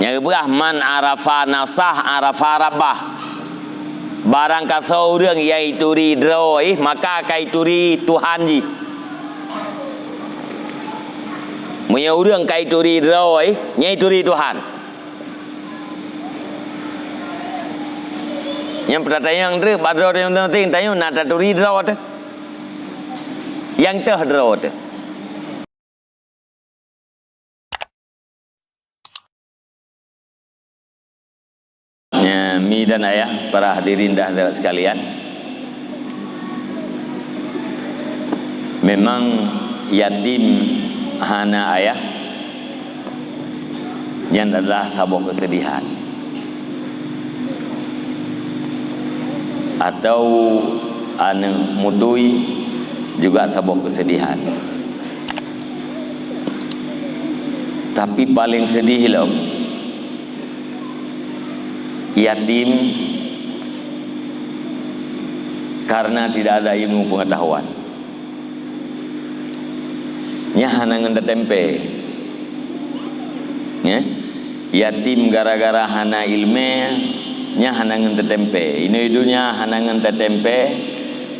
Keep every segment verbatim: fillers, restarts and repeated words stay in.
Nyang geupeugah, "Man arafa nafsah arafa rabbah." Barang kasoe ureuëng nyang ituri droe jih, maka ka ituri Tuhan jih. Meunyoe ureuëng ka ituri droe jih, nyan ituri Tuhan. Nyang peutatanyong treuk bak droe teuh, nyang penting tanyoe na taturi droe teuh. Nyang teuh droe teuh. Ya, mi dan ayah, para hadirin dan hadirat sekalian, memang yatim hana ayah, nyan adalah saboh kesedihan. Atau aneuëk mutui juga saboh kesedihan. Tapi paling sedih lom, yatim karena tidak ada ilmu pengetahuan. Nyan hana ngon tateuntèe. Nyan, yatim gara-gara hana iéleumé, nyan hana ngon tateuntèe. Inoe donya hana ngon tateuntèe,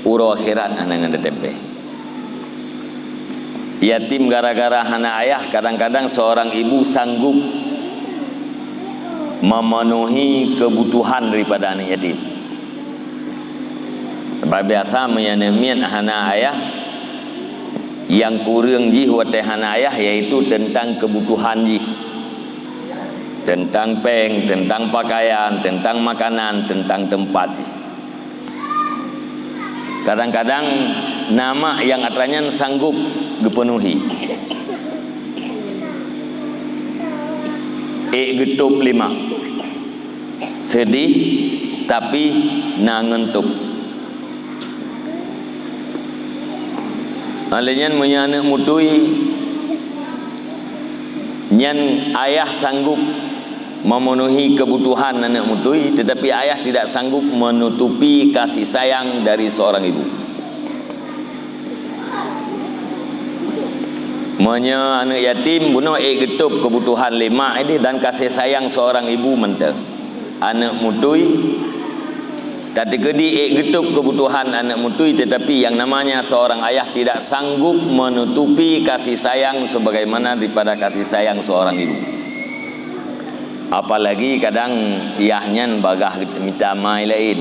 uroe akhirat hana ngon tateuntèe. Yatim gara-gara hana ayah, kadang-kadang seorang ibu sanggup memenuhi kebutuhan daripada anak yatim. Sebab biasa meunyoe aneuk miet hana ayah, nyang kureueng jih watèe hana ayah, yaitu teuntang keubutuhan jih. Teuntang péng, teuntang pakaian, teuntang makanan, teuntang teumpat jih. Kadang-kadang na mak nyang atra nyan sanggup geupeunuhi. Ék geutôb lé mak. Sedih, tapi na ngon tôb. Óh lheueh nyan, meunyoe aneuk mutui, nyan ayah sanggup memenuhi kebutuhan aneuk mutui, tetapi ayah tidak sanggup menutupi kasih sayang dari seorang ibu. Meunyoe aneuk yatim, bunoe ék geutôb keubutuhan lé mak jih dan kasih sayang seorang ibu mantong. Aneuk mutui, tateukeudi ék geutôb keubutuhan aneuk mutui, tetapi yang namanya seorang ayah tidak sanggup menutupi kasih sayang sebagaimana daripada kasih sayang seorang ibu. Apalagi kadang yah nyan bagaih mita ma laén.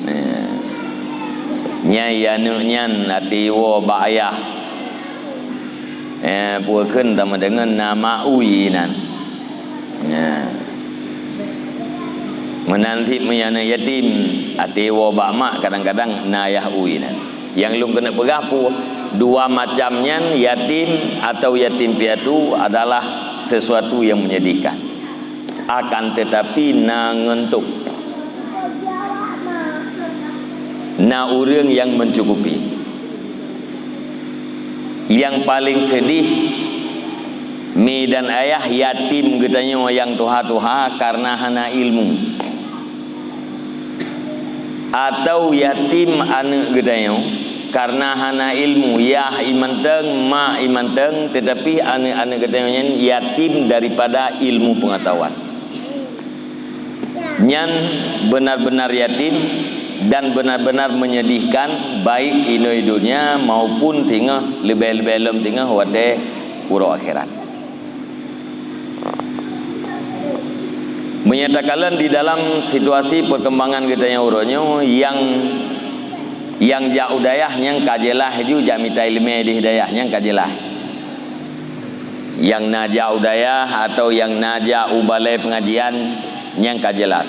Nah, nyan aneuk nyan até woe bak ayah. Eh, peue kheun tameudeungon na ma ui inan. Nah. Meunan cit meunyoe aneuk yatim, até woe bak mak kadang-kadang na yah ui inan. Nyang lôn keuneuk peugah peue, dua macam nyan, yatim atau yatim piatu, adalah sesuatu yang menyedihkan. Akan tetapi na ngon tôb. Na ureuëng nyang mencukupi. Nyang paleng seudeh, mi dan ayah yatim geutanyoe nyang tuha-tuha kareuna hana ileumèe. Atau yatim aneuk geutanyoe kareuna hana ileumèe, yah i mantong, mak i mantong, teutapi aneuk-aneuk geutanyoe nyan yatim daripada ileumèe peungeutahuan. Nyan beunar-beunar yatim dan beunar-beunar menyedihkan, baik inoe donya maupun singoh, leubeh-leubeh lom singoh watèe uroe akhirat. Meunyoe takalon di dalam situasi peukembangan geutanyoe uroe nyoe, nyang, nyang jak u dayah nyan ka jeulaih ju jak mita ileumèe di dayah nyan ka jeulaih. Nyang na jak u dayah atau nyang na jak u balèe peungajian nyan ka jeulaih.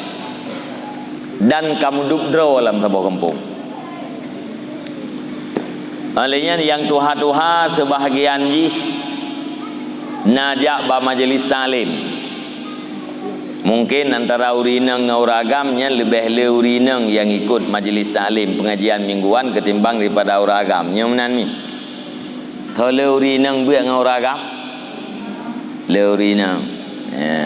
Dan ka meudup droe lam saboh gampông. Óh lheueh nyan nyang tuha-tuha seubahgian jih na jak bak majeulis taklim. Mungken antara ureueng inong ngon ureueng agam nyan leubeh le ureueng inong nyang ikot majeulis taklim peungajian mingguan keutimbang daripada ureueng agam. Nyoe meunan mi. Tho le ureueng inong beuet ngon ureueng agam. Le ureueng inong. Ya.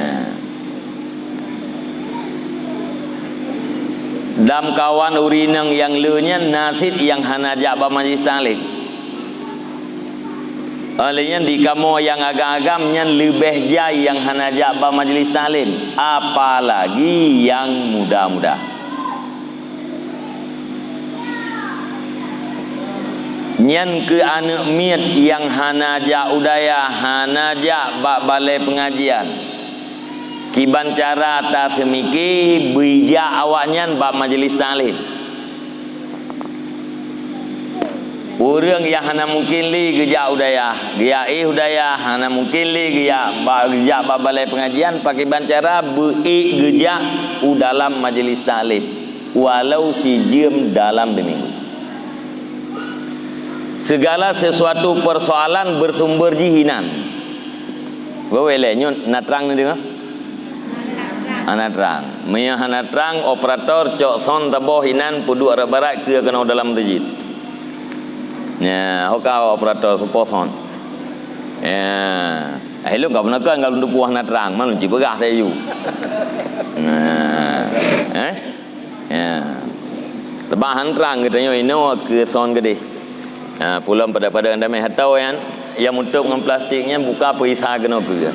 Lam kawan ureueng inong nyang le nyan na cit nyang hana jak bak majeulis taklim. Oleh nyan di kamoe nyang agam-agam nyan leubeh jai nyang hana jak bak majlis taklim, apalagi nyang muda-muda. Nyan keu aneuk miet nyang hana jak u dayah, hana jak bak balai peungajian. Kiban cara taseumike beujak awaknyan bak majlis taklim. Ureuëng nyang hana mungken lé geujak u dayah, geujak éh u dayah, hana mungken lé geujak ba-, geujak bak balai peungajian, pakiban cara beu-ék geujak u dalam majlis taklim, walau sijeuem dalam diminggu. Segala sesuatu persoalan bersumber jih inan. Wewe lé nyoe na trang neudeungoe? Hana trang. Meunyoe hana trang, operator cok son taboh inan peuduek rot barat keu keunoe dalam masjid. Nya, ho ka operator supo son. Ya. Eh, lôn ka peunakan kalau dupuh hana trang, malu cit peugah saya ju. Nah. Eh? Ya. Teuma han trang geutanyoe inoe keu son keudeh. Ha, pulom pada-pada ngon damé atau nyan, nyang mutôb ngon plastik nyan buka peurisa keunoe keu.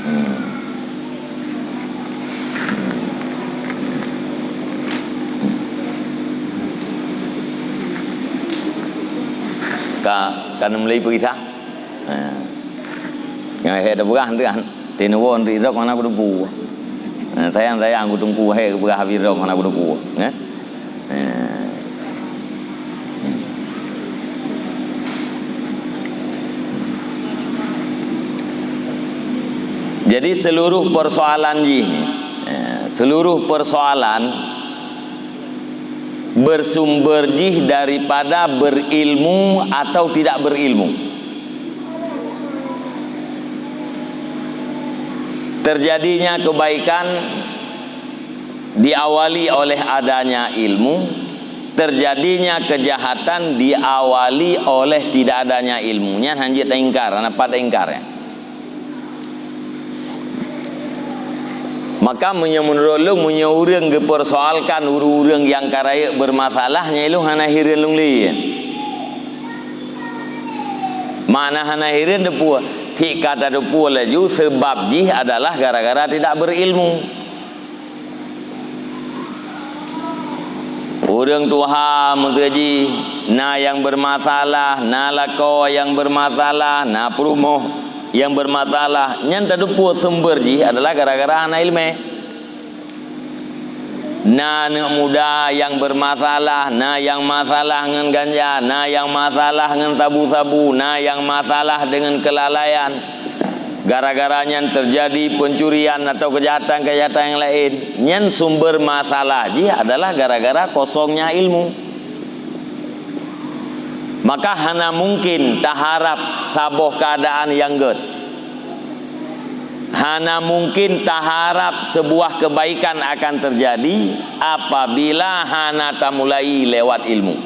Hmm. Ka, ka neumulai peurisa? Ha. Nyan hai tapeugah teuh kan. Teuneuk woe ri droe hana kuteupeu. Ha, sayang-sayang ku teungku hai kupeugah habéh droe hana kuteupeu. Nyan. Ha. Jadi seluruh persoalan jih, ha, seluruh persoalan bersumber jih daripada berilmu atau tidak berilmu. Terjadinya kebaikan diawali oleh adanya ilmu, terjadinya kejahatan diawali oleh tidak adanya ilmu. Nyan hanjeuet taingkar, hana pat taingkar, ya. Maka meunyoe meunurot lôn, meunyoe ureuëng geupersoalkan ureuëng-ureuëng nyang ka rayeuk beurmasalah, nyan ilôn hana hireuen lôn lé. Makna hana hireuen teupeu, fik ka tateupeu laju seubab jih adalah gara-gara tidak berilmu. Ureuëng tuha meukeujih, na nyang beurmasalah, na lakoe nyang beurmasalah, na peurumoh nyang beurmasalah, nyan tateupeu sumber jih adalah gara-gara hana iéleumé. Na aneuk muda nyang beurmasalah, na nyang masalah ngon ganja, na nyang masalah ngon sabu-sabu, na nyang masalah deungon keulalaian. Gara-gara nyan teujadi peuncurian atau keujahatan-keujahatan nyang laén. Nyan sumber masalah jih adalah gara-gara kosongnya ilmu. Maka hana mungken taharab saboh keuadaan nyang gét. Hana mungken taharab seubuah keubaikan akan teujadi apabila hana tamulai lewat ilmu.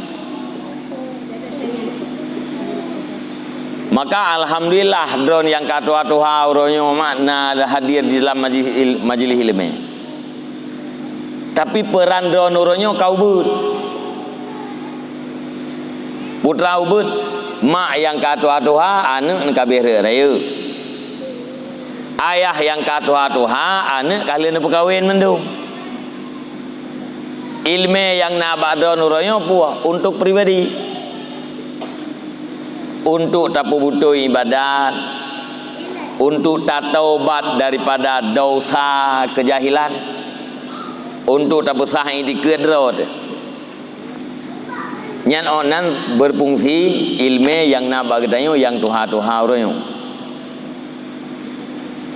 Maka alhamdulillah droe nyang ka tuha-tuha uroe nyoe mak na hadir di dalam majlis il-, majlis iéleumé. Tapi peuran droe uroe nyoe ka ubeuet. Peue teuma ubeuet, mak nyang ka tuha-tuha, aneuk nyang ka béh rayeuk. Ayah nyang ka tuha-tuha, aneuk ka lheueh neupeukawen mandum. Iéleumé nyang na bak droe uroe nyoe peue? Untuk pribadi. Untuk tapeubeutôi ibadat, untuk tatobat daripada dosa keujahilan, untuk tapeusah itikeuet droe teuh. Nyan ôh nan beufungsi iéleumé nyang na bak geutanyoe nyang tuha-tuha uroe nyoe.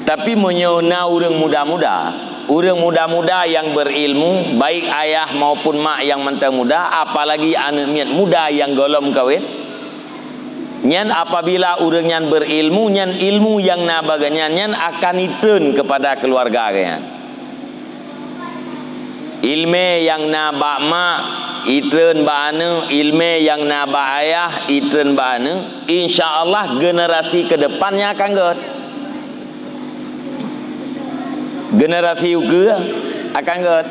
Tapi meunyoe na ureuëng muda-muda, ureuëng muda-muda nyang beurilmu, baik ayah maupun mak nyang mantong muda, apalagi aneuk miet muda nyang gohlom kawen, nyan apabila ureuëng nyan beurilmu, nyan ilmu nyang na bak geuhnyan nyan akan itreun keupada keuluwarga geuhnyan. Iéleumé nyang na bak mak, itreun bak aneuk, iéleumé nyang na bak ayah, itreun bak aneuk, insya Allah generasi keudepan nyan akan gét. Generasi ukeue akan gét.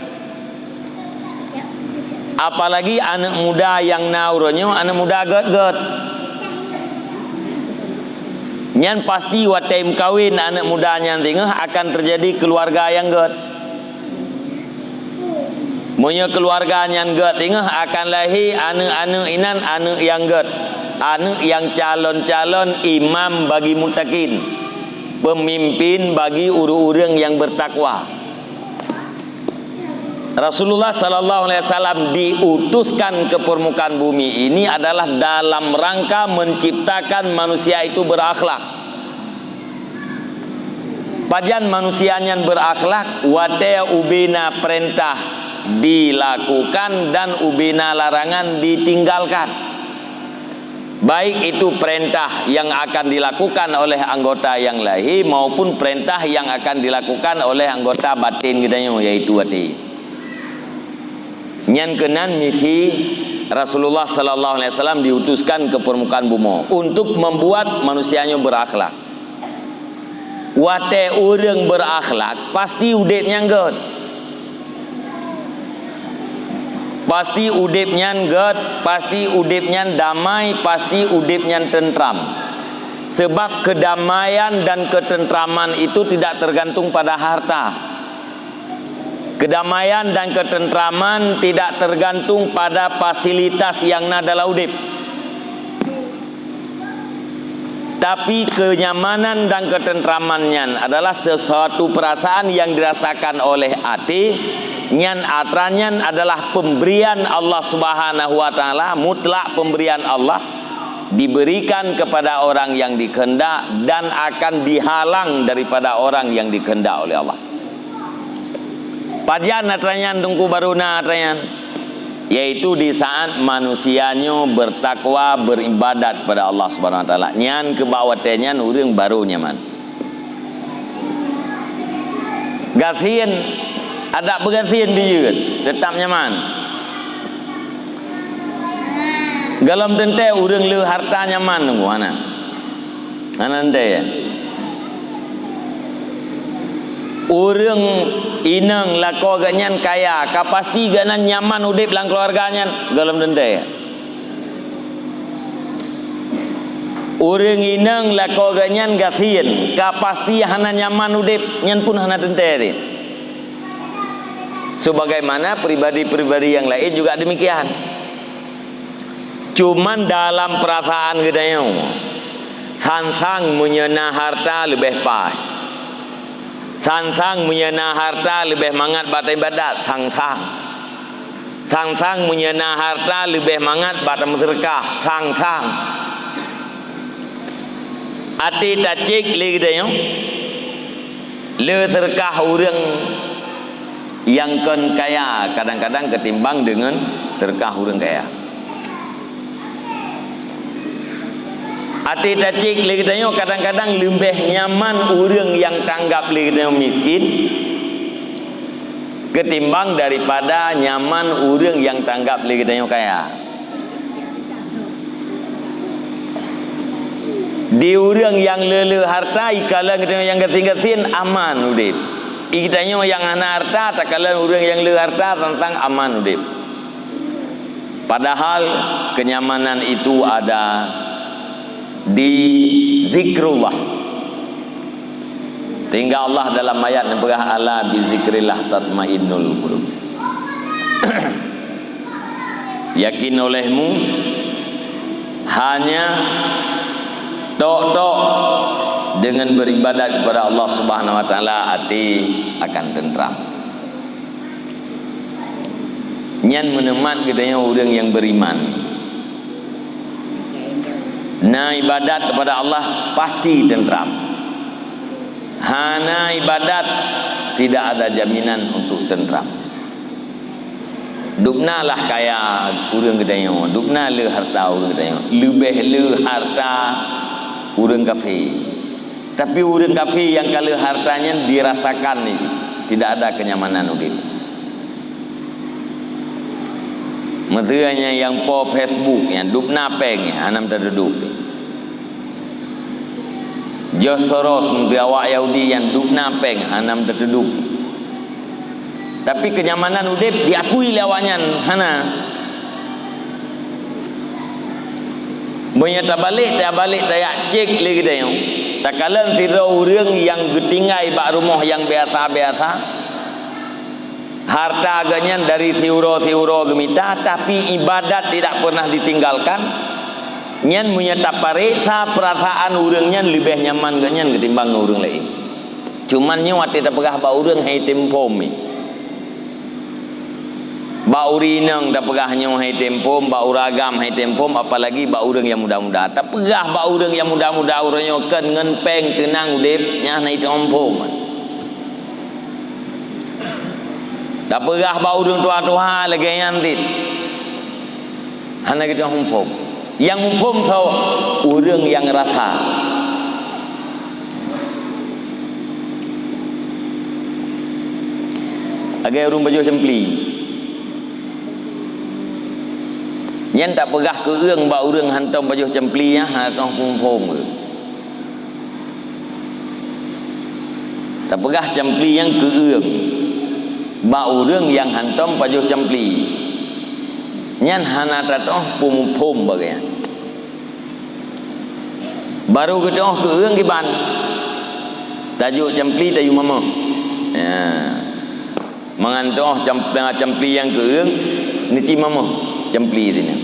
Apalagi aneuk muda nyang na uroe nyoe, aneuk muda gét-gét. Nyan pasti watée meukawen aneuëk muda nyan singoh akan teujadi keuluwarga nyang gét. Meunyoe keuluwarga nyan gét singoh akan lahé aneuëk-aneuëk inan aneuëk nyang gét, aneuëk nyang calon-calon imam bagi muttaqin, peumimpin bagi ureuëng-ureuëng nyang beutakwa. Rasulullah sallallahu alaihi wasallam diutuskan ke permukaan bumi ini adalah dalam rangka menciptakan manusia itu berakhlak. Pajan manusia nyan berakhlak, watée ubena perintah dilakukan dan ubena larangan ditinggalkan. Baik itu perintah yang akan dilakukan oleh anggota yang lahé maupun perintah yang akan dilakukan oleh anggota batin geutanyoe, yaitu até. Nyan keunan misi Rasulullah sallallahu alaihi wasallam diutuskan ke permukaan bumoe untuk membuat manusia nyoe berakhlak. Watée ureuëng berakhlak, pasti udeb nyang gét. Pasti udeb nyan gét, pasti udeb nyan damai, pasti udeb nyan tentram. Sebab kedamaian dan ketentraman itu tidak tergantung pada harta. Kedamaian dan ketentraman tidak tergantung pada fasilitas yang na dalam udeb. Tapi kenyamanan dan ketentraman nyan adalah sesuatu perasaan yang dirasakan oleh até, nyan atra nyan adalah pemberian Allah Subhanahu wa Ta'ala, mutlak pemberian Allah, diberikan kepada orang yang dikehendak dan akan dihalang daripada orang yang dikehendak oleh Allah. Pajan atra nyan, Teungku, baru na atra nyan, yaitu di saat manusia nyoe bertakwa, beribadat kepada Allah Subhanahu wa Taala. Nyan keuh bak watée nyan ureuëng baru nyaman. Gasien, adak beugasien bijeuet, teutap nyaman. Gohlom teuntée ureuëng le harta nyaman, Teungku, hana. Hana teuntée. Ureuëng inong lakoe geuhnyan kaya, ka pasti geuhnyan nyaman udeb lam keuluwarga nyan? Gohlom teuntée. Ureuëng inong lakoe geuhnyan gasien, ka pasti hana nyaman udeb? Nyan pun hana teuntée teuh. Sebagaimana pribadi-pribadi nyang laén juga demikian. Cuman dalam peurasaan geutanyoe, sang-sang meunyoe na harta leubeh paih. Sang-sang meunyoe na harta leubeh mangat bak ibadat, sang-sang. Sang-sang meunyoe na harta leubeh mangat bak meuseudeukah, sang-sang. Até tacék lé geutanyoe, le seudeukah ureuëng nyang kon kaya kadang-kadang ketimbang deungon seudeukah ureuëng kaya. Até tacék lé geutanyoe kadang-kadang leubeh nyaman ureuëng nyang tanggab lé geutanyoe miskin ketimbang daripada nyaman ureuëng nyang tanggab lé geutanyoe kaya. Di ureuëng nyang le-le harta, ikalon geutanyoe nyang gasien-gasien aman udeb. Geutanyoe nyang hana harta, takalon ureuëng nyang le harta, sang-sang aman udeb. Padahal kenyamanan itu ada di zikrullah. Sehingga Allah dalam ayat neupeugah, "Ala bizikrillah tatmainnul qulub." Yakin olehmu, hanya tok-tok dengan beribadat kepada Allah Subhanahu wa Taala, até akan tentram. Nyan meuneumat geutanyoe ureuëng nyang beriman. Na ibadat kepada Allah, pasti tentram. Hana ibadat, tidak ada jaminan untuk tentram. Dubna lah kaya ureuëng geutanyoe, dubna le harta ureuëng geutanyoe, leubeh le harta ureuëng kafé. Tapi ureuëng kafé nyang ka le harta nyan dirasakan ni, tidak ada kenyamanan udeb. Meuseu nyan nyang po Facebook nyan dubna péng nyan hana meutateudup. George Soros meuseu awak Yahudi nyan dubna péng hana meutateudup. Tapi kenyamanan udeb diakui lé awaknyan hana. Meunyoe tabalek, tabalek tayak cék lé geutanyoe. Takalon sidroe ureuëng nyang geutinggai bak rumoh nyang biasa-biasa, harta geuhnyan dari siuroe-siuroe geumita, tapi ibadat tidak pernah ditinggalkan, nyan meunyoe tapareksa peurasaan ureuëng nyan leubeh nyaman geuhnyan keutimbang ngon ureuëng laén. Cuman nyoe watée tapeugah bak ureuëng hai tem phom. Bak ureuëng inong tapeugah nyoe hai tem phom, bak ureuëng agam hai tem phom, apalagi bak ureuëng nyang muda-muda. Tapeugah bak ureuëng nyang muda-muda uroe nyoe kon ngon péng teunang udeb, nyan hana jiteupeue phom. Tapeugah bak ureuëng tuha-tuha lagée nyan cit, hana jiteupeue phom. Nyang muphom soe? Ureuëng nyang rasa. Lagée ureuëng pajoh cempli. Nyan tapeugah keueueng bak ureuëng hantom pajoh cempli nyan, hana teupeue phom. Tapeugah cempli nyang keueueng bak ureuëng nyang hantom pajoh cempli, nyan hana tateupeue phom bak geuhnyan. Barô geuteupeue keueueng kiban, tajok cempli tayue mamoh. Ya. Mangat teupeue cem-, cempli nyang keueueng, neuci mamoh cempli teuh nyan.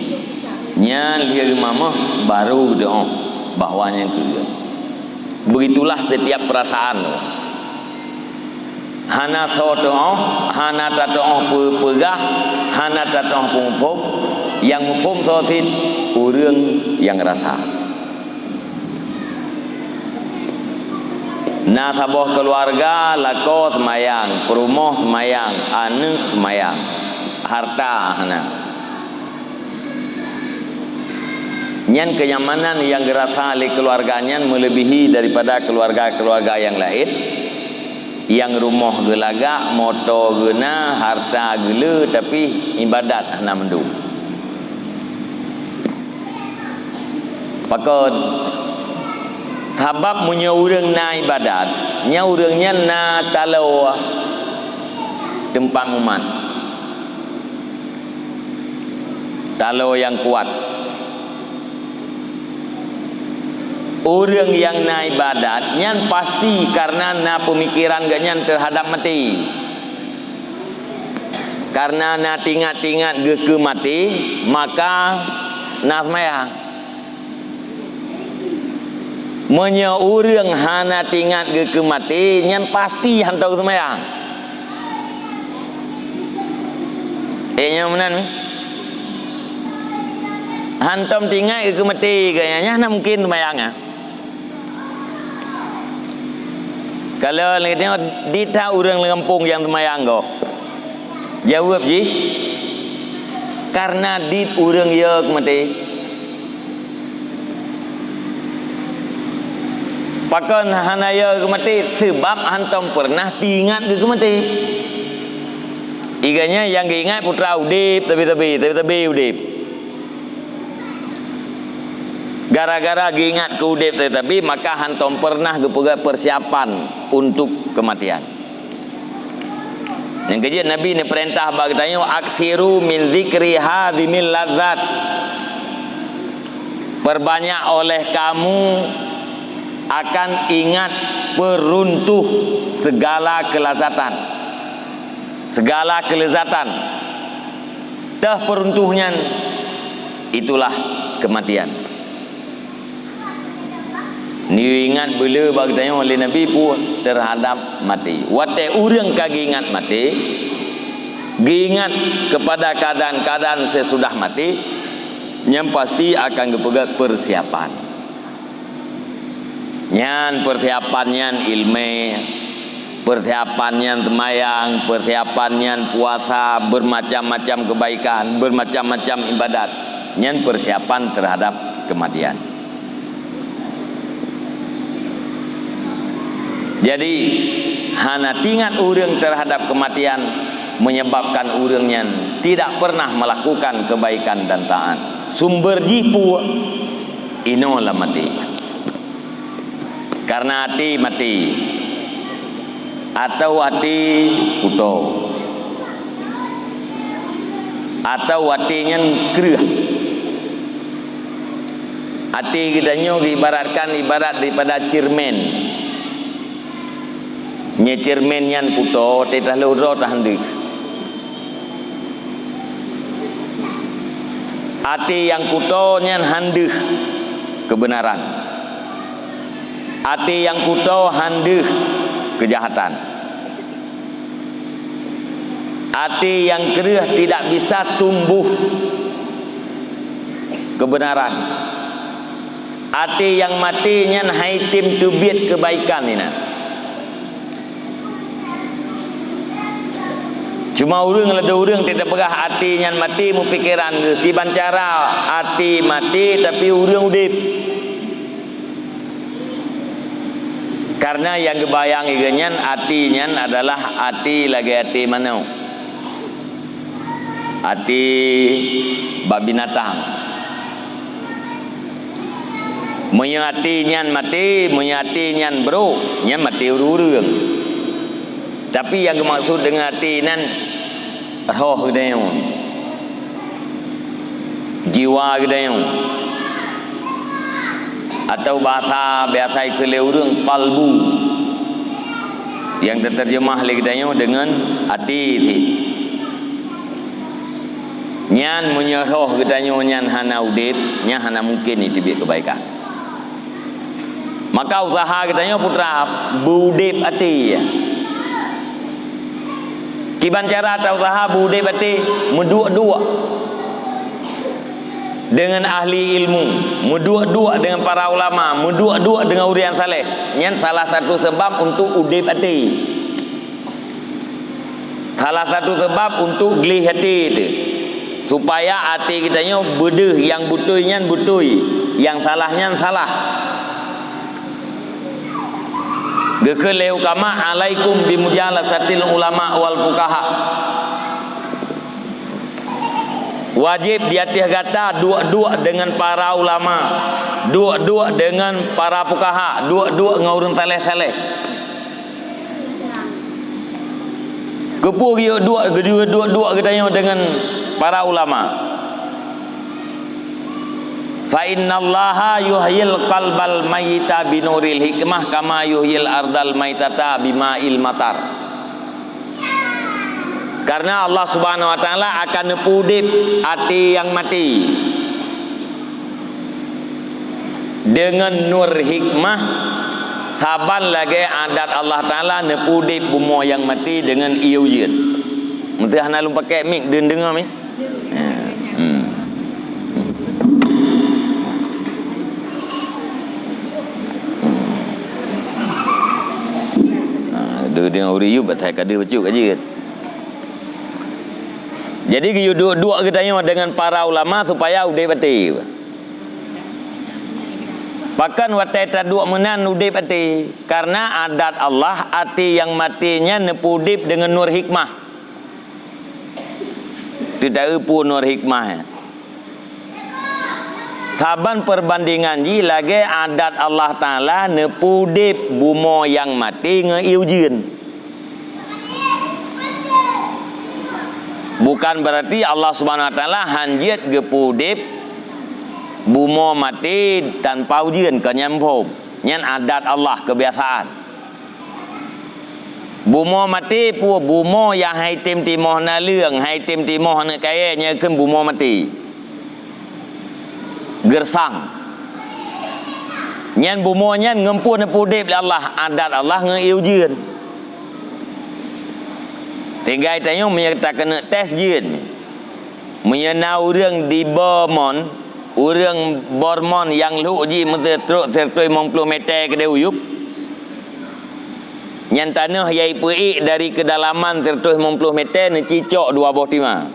Nyan lheueh geumamoh, barô geuteupeue bahwa nyang keueueng. Begitulah setiap perasaan. Hana soe teupeue, hana tateupeue peu-, peugah, hana tateupeue phom, nyang muphom soe cit? Ureuëng nyang rasa. Na saboh keuluwarga lakoe seumayang, peurumoh seumayang, aneuëk seumayang, harta hana. Nyan keunyamanan nyang geurasa lé keuluwarga nyan meuleubihi daripada keuluwarga-keuluwarga nyang laén, nyang rumoh geulagak, moto geuna, harta geule, tapi ibadat hana mandum. Pakon? Sabab meunyoe ureuëng na ibadat, nyan ureuëng nyan na taloe teumpat mumat. Taloe nyang kuat. Ureuëng nyang na ibadat nyan pasti kareuna na peumikiran geuhnyan teuhadap maté. Kareuna na tingat-tingat geuh keu maté, maka na seumayang. Meunyoe ureuëng hana tingat geuh keu maté, nyan pasti hantom seumayang. Eh, nyoe meunan. Hantom tingat geuh keu maté, geuhnyan hana mungken seumayang, ah. Kalau lagée nyoe, dit that ureuëng lam gampông nyang seumayang goh? Jaweueb jih, kareuna dit ureuëng yo keu maté. Pakon hana yo keu maté? Seubab hantom peureunah tingat geuh keu maté. Iga nyan nyang geuingat putra udeb, tabi-tabi, tabi-tabi udeb. Gara-gara geuingat keu udeb teuh tabi, maka hantom peureunah geupeugah persiapan untuk kematian. Nyang keujeuet Nabi neupeurintah bak geutanyoe, "Aksiru min zikri hadzimil ladzat." Perbanyak oleh kamu akan ingat peruntuh segala kelazatan. Segala kelezatan. Teuh peruntuh nyan, itulah kematian. Neuingat beule bak geutanyoe lé Nabi peue teuhadap maté. Watée ureuëng ka geuingat maté, geuingat kepada keadaan-keadaan sesudah maté, nyan pasti akan geupeugah persiapan. Nyan persiapan nyan iéleumé, persiapan nyan seumayang, persiapan nyan puasa, bermacam-macam kebaikan, bermacam-macam ibadat. Nyan persiapan terhadap kematian. Jadi, hana tingat ureuëng terhadap kematian menyebabkan ureuëng nyan tidak pernah melakukan kebaikan dan taat. Sumber jih peue? Inoe lam até. Kareuna até maté, atau até kuto, atau até nyan kreueh. Até geutanyoe geuibaratkan ibarat daripada ceureumen. Nyoe ceureumen nyan kuto, teuh tahlôh droe teuh han deuh. Até nyang kuto nyan han deuh keubeunaran. Até nyang kuto han deuh keujahatan. Até nyang kreueh tidak bisa tumbuh keubeunaran. Até nyang maté nyan han tém teubiet keubaikan inan. Cuma ureuëng, ladôm ureuëng teupeugah até nyan maté, meupikeran geuh kiban cara até maté tapi ureuëng udeb. Karena nyang geubayang lé geuh nyan até nyan adalah até lagée até manok, até bak binatang. Meunyoe até nyan maté, meunyoe até nyan brok, nyan maté ureuëng-ureuëng. Tapi nyang geumaksud deungon até nan roh geutanyoe, jiwa geutanyoe, atau bahasa biasa ikeu lé ureuëng qalbu, nyang teuteurjeumah lé geutanyoe deungon até cit. Nyan meunyoe roh geutanyoe nyan hana udeb, nyan hana mungken jiteubiet keubaikan. Maka useuha geutanyoe putra beu udeb até. Kiban cara ta useuha beu udeb até, meuduek-duek deungon ahli ilmu, meuduek-duek deungon para ulama, meuduek-duek deungon ureuëng saleh. Nyan salah satu seubab untuk udeb até. Salah satu seubab untuk gleh até teuh, supaya até geutanyoe beudeuh nyang beutôi nyan beutôi, nyang salah nyan salah. Geukheun lé ukama, "Alaikum bimujalasatil ulama wal fuqaha." Wajéb di ateueh gata duek-duek deungon para ulama, duek-duek deungon para fuqaha, duek-duek ngon ureuëng saleh-saleh. Keupeue geuyue duek, geuyue duek-duek geutanyoe deungon para ulama? "Fa innallaha yuhyil qalbal mayyita binuril hikmah kama yuhyil ardal maitata bima'il matar." Karena Allah Subhanahu wa Taala akan neupeu udeb até nyang maté deungon nur hikmah, saban lagée adat Allah Taala neupeu udeb bumoe nyang maté deungon ié ujeuen. Meuseuh hana lôn pakai mik, deun deungoe mik. Ya, hmm. Ha, deungoe ureuëng yub, batai ka deuh bacut ka jeuet. Jadi geuyue duek-duek geutanyoe deungon para ulama supaya udeb até. Pakon watée taduek meunan udeb até? Karena adat Allah, até nyang maté nyan neupeu udeb deungon nur hikmah. Teuta-eu peue nur hikmah nyan? Saban peurbandengan jih lagée adat Allah Taala neupeu udeb bumoe nyang maté ngon ié ujeuen. Bukan berarti Allah Subhanahu wa Taala han jeuet geupeu udeb bumoe maté tanpa ujeuen, kon nyan phom. Nyan adat Allah, keubiasaan. Bumoe maté peue? Bumoe nyang han tém timoh naleueng, han tém timoh aneuëk kayée, nyan kheun bumoe maté. Geursang. Nyan bumoe nyan ngon peue neupeu udeb lé Allah, adat Allah ngon ié ujeuen. Tinggai tanyoe meunyoe takeuneuk tes jeuet. Meunyoe na ureuëng di Bormon, ureuëng Bormon nyang lhok jih meuseutrok seratus limong puluh meter keudeh u yup, nyan tanoh nyang ipeuék dari keudalaman seratus limong puluh meter neucicok dua boh tima.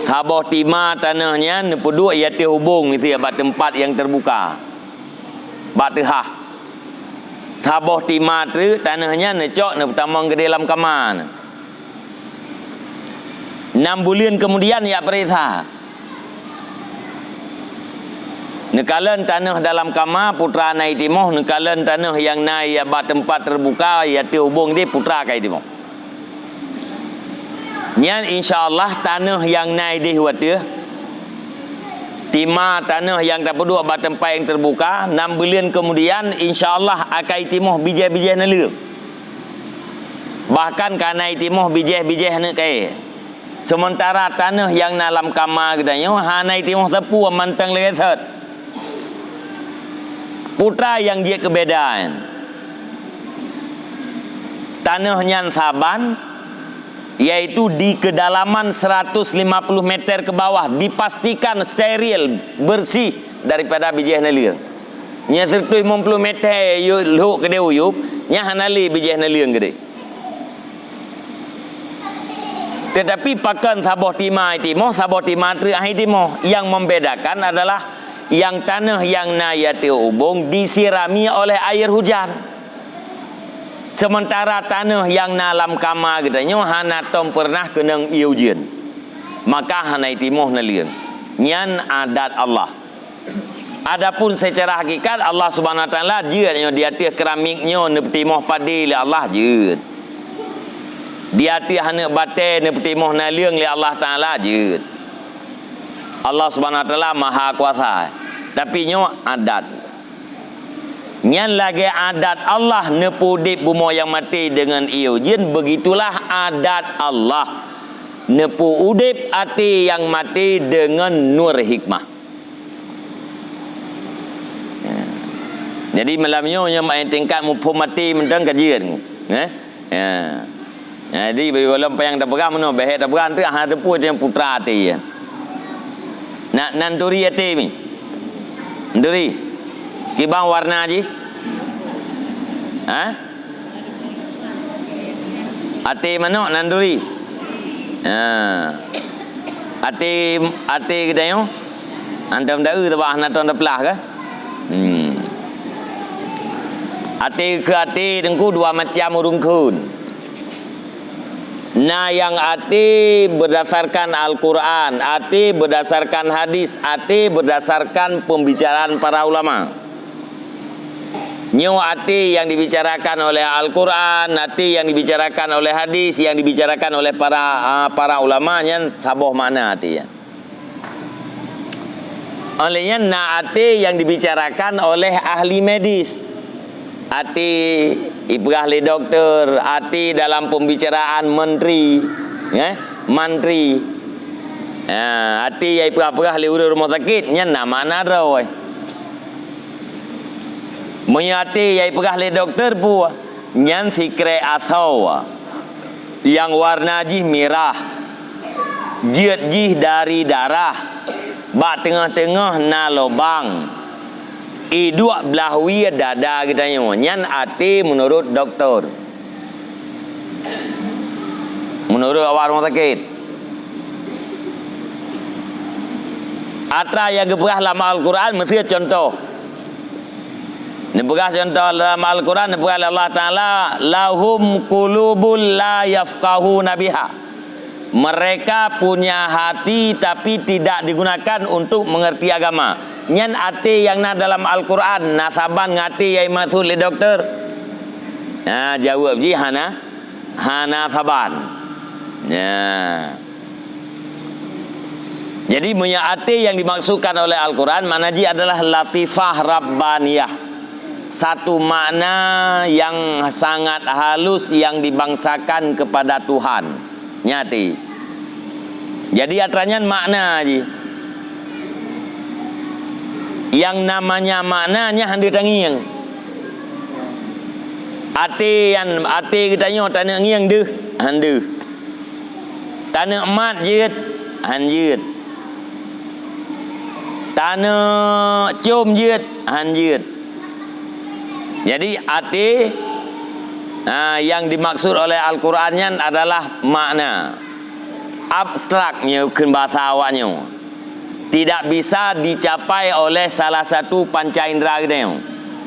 Saboh tima tanoh nyan neupeuduek i ateueh ubong miseue bak teumpat nyang teubuka, bak teuhah. Saboh tima teuk tanoh nyan neucok neupeutamong keudeh lam kama. Nam buleuen keumudian jak peuriksa. Neukalon tanoh dalam kama, putra na i timoh, neukalon tanoh nyang na i bak teumpat teubuka, i ateueh ubong deh, putra ka i timoh. Nyan insya Allah tanoh nyang na i deh u ateueh Tima tanoh nyang tapeuduek bak teumpat nyang teubuka, nam buleuen keumudian, insya Allah akai timoh bijéh-bijéh neuleueng. Bahkan ka na itimoh bijéh-bijéh aneuk kayée. Seumeuntara tanoh nyang na lam kama geutanyoe hana itimoh sapeue mantong lagée sot. Peue nyang jeuet keubedaan? Tanoh nyan saban, yaitu di kedalaman seratus lima puluh meter ke bawah, dipastikan steril, bersih daripada bijéh neuleueng. Nyang seratus lima puluh meter yu-, lhok keudeh u yup, nyan hana lé bijéh neuleueng keudeh. Tetapi pakon saboh tima itimoh, saboh tima treuk han itimoh. Yang membedakan adalah yang tanoh nyang na ateueh ubong disirami oleh air hujan. Sementara tanoh nyang na lam kama geutanyoe hana tom pernah keunong ié ujeuen, maka hana itimoh neuleueng. Nyan adat Allah. Adapun secara hakikat, Allah Subhanahu Wa Taala jeuet nyoe di ateueh keramik nyoe neupeutimoh padé lé Allah, jeuet. Di ateueh aneuk batée neupeutimoh naleueng lé Allah Taala, jeuet. Allah Subhanahu Wa Taala Maha Kuasa. Tapi nyoe adat. Nyan lagée adat Allah neupeuudeb bumoe nyang maté deungon ié ujeuen, begitulah adat Allah neupeuudeb até nyang maté deungon nur hikmah. Ya. Jadi malam nyoe, nyoe main tingkat muphom maté mantong ka jeuet. Eh? Ya. Jadi, bagi gohlom panyang tapeugah meunoe, beuhek tapeugah, enteuk hana teupeu nyang putra até, ya. Nak nan turi até mi? Turi. Kiban warna jih? Ha? Até manok nan turi. Ha. Até, até geutanyoe? Antom da-eu teuba hana tom taplah kah? Hmm. Até keu até teungku dua macam ureuëng kheun. Na nyang até berdasarkan Al-Quran, até berdasarkan hadis, até berdasarkan pembicaraan para ulama. Nyoe até nyang dibicarakan oleh Al-Quran, até nyang dibicarakan oleh hadis, nyang dibicarakan oleh para, ah, para ulama nyan saboh makna até nyan. Oleh nyan na até nyang dibicarakan oleh ahli medis. Até ipeugah lé doktor, até dalam pembicaraan menteri, eh, mantri. Ha, até nyang ipeugah-peugah lé ureuëng rumoh sakét, nyan na makna droe. Meunyoe até nyang ipeugah lé doktor peue, nyan sikrek asoe. Nyang warna jih mirah, jeuet jih dari darah, bak teungoh-teungoh na lobang, iduek blah wie dada geutanyoe, nyan até meunurot doktor. Meunurot awak rumoh sakét. Atra nyang geupeugah lam Al-Quran, miseue contoh. Neupeugah contoh lam Al-Quran, neupeugah lé Allah Taala, "Lahum qulubul la yafqahuna biha." Mereka punya hati tapi tidak digunakan untuk mengerti agama. Nyan até nyang na dalam Al-Quran, na saban ngon até nyang imaksud lé doktor? Na jaweueb jih hana, hana saban. Nya. Jadi, meunyoe até nyang dimaksudkan oleh Al-Quran, makna jih adalah latifah rabbaniyah. Satu makna yang sangat halus yang dibangsakan kepada Tuhan. Nyan até. Jadi, atra nyan makna jih. Yang namanya makna nyan hana tangieng. Até nyan, até geutanyoe taneuk ngieng deuh, hana deuh. Taneuk mat jeuet, han jeuet. Taneuk com jeuet, han jeuet. Jadi, até, ha, yang dimaksud oleh Al-Quran nyan adalah makna abstrak, nyoe kheun bahasa awak nyoe. Tidak bisa dicapai oleh salah satu panca indera geutanyoe.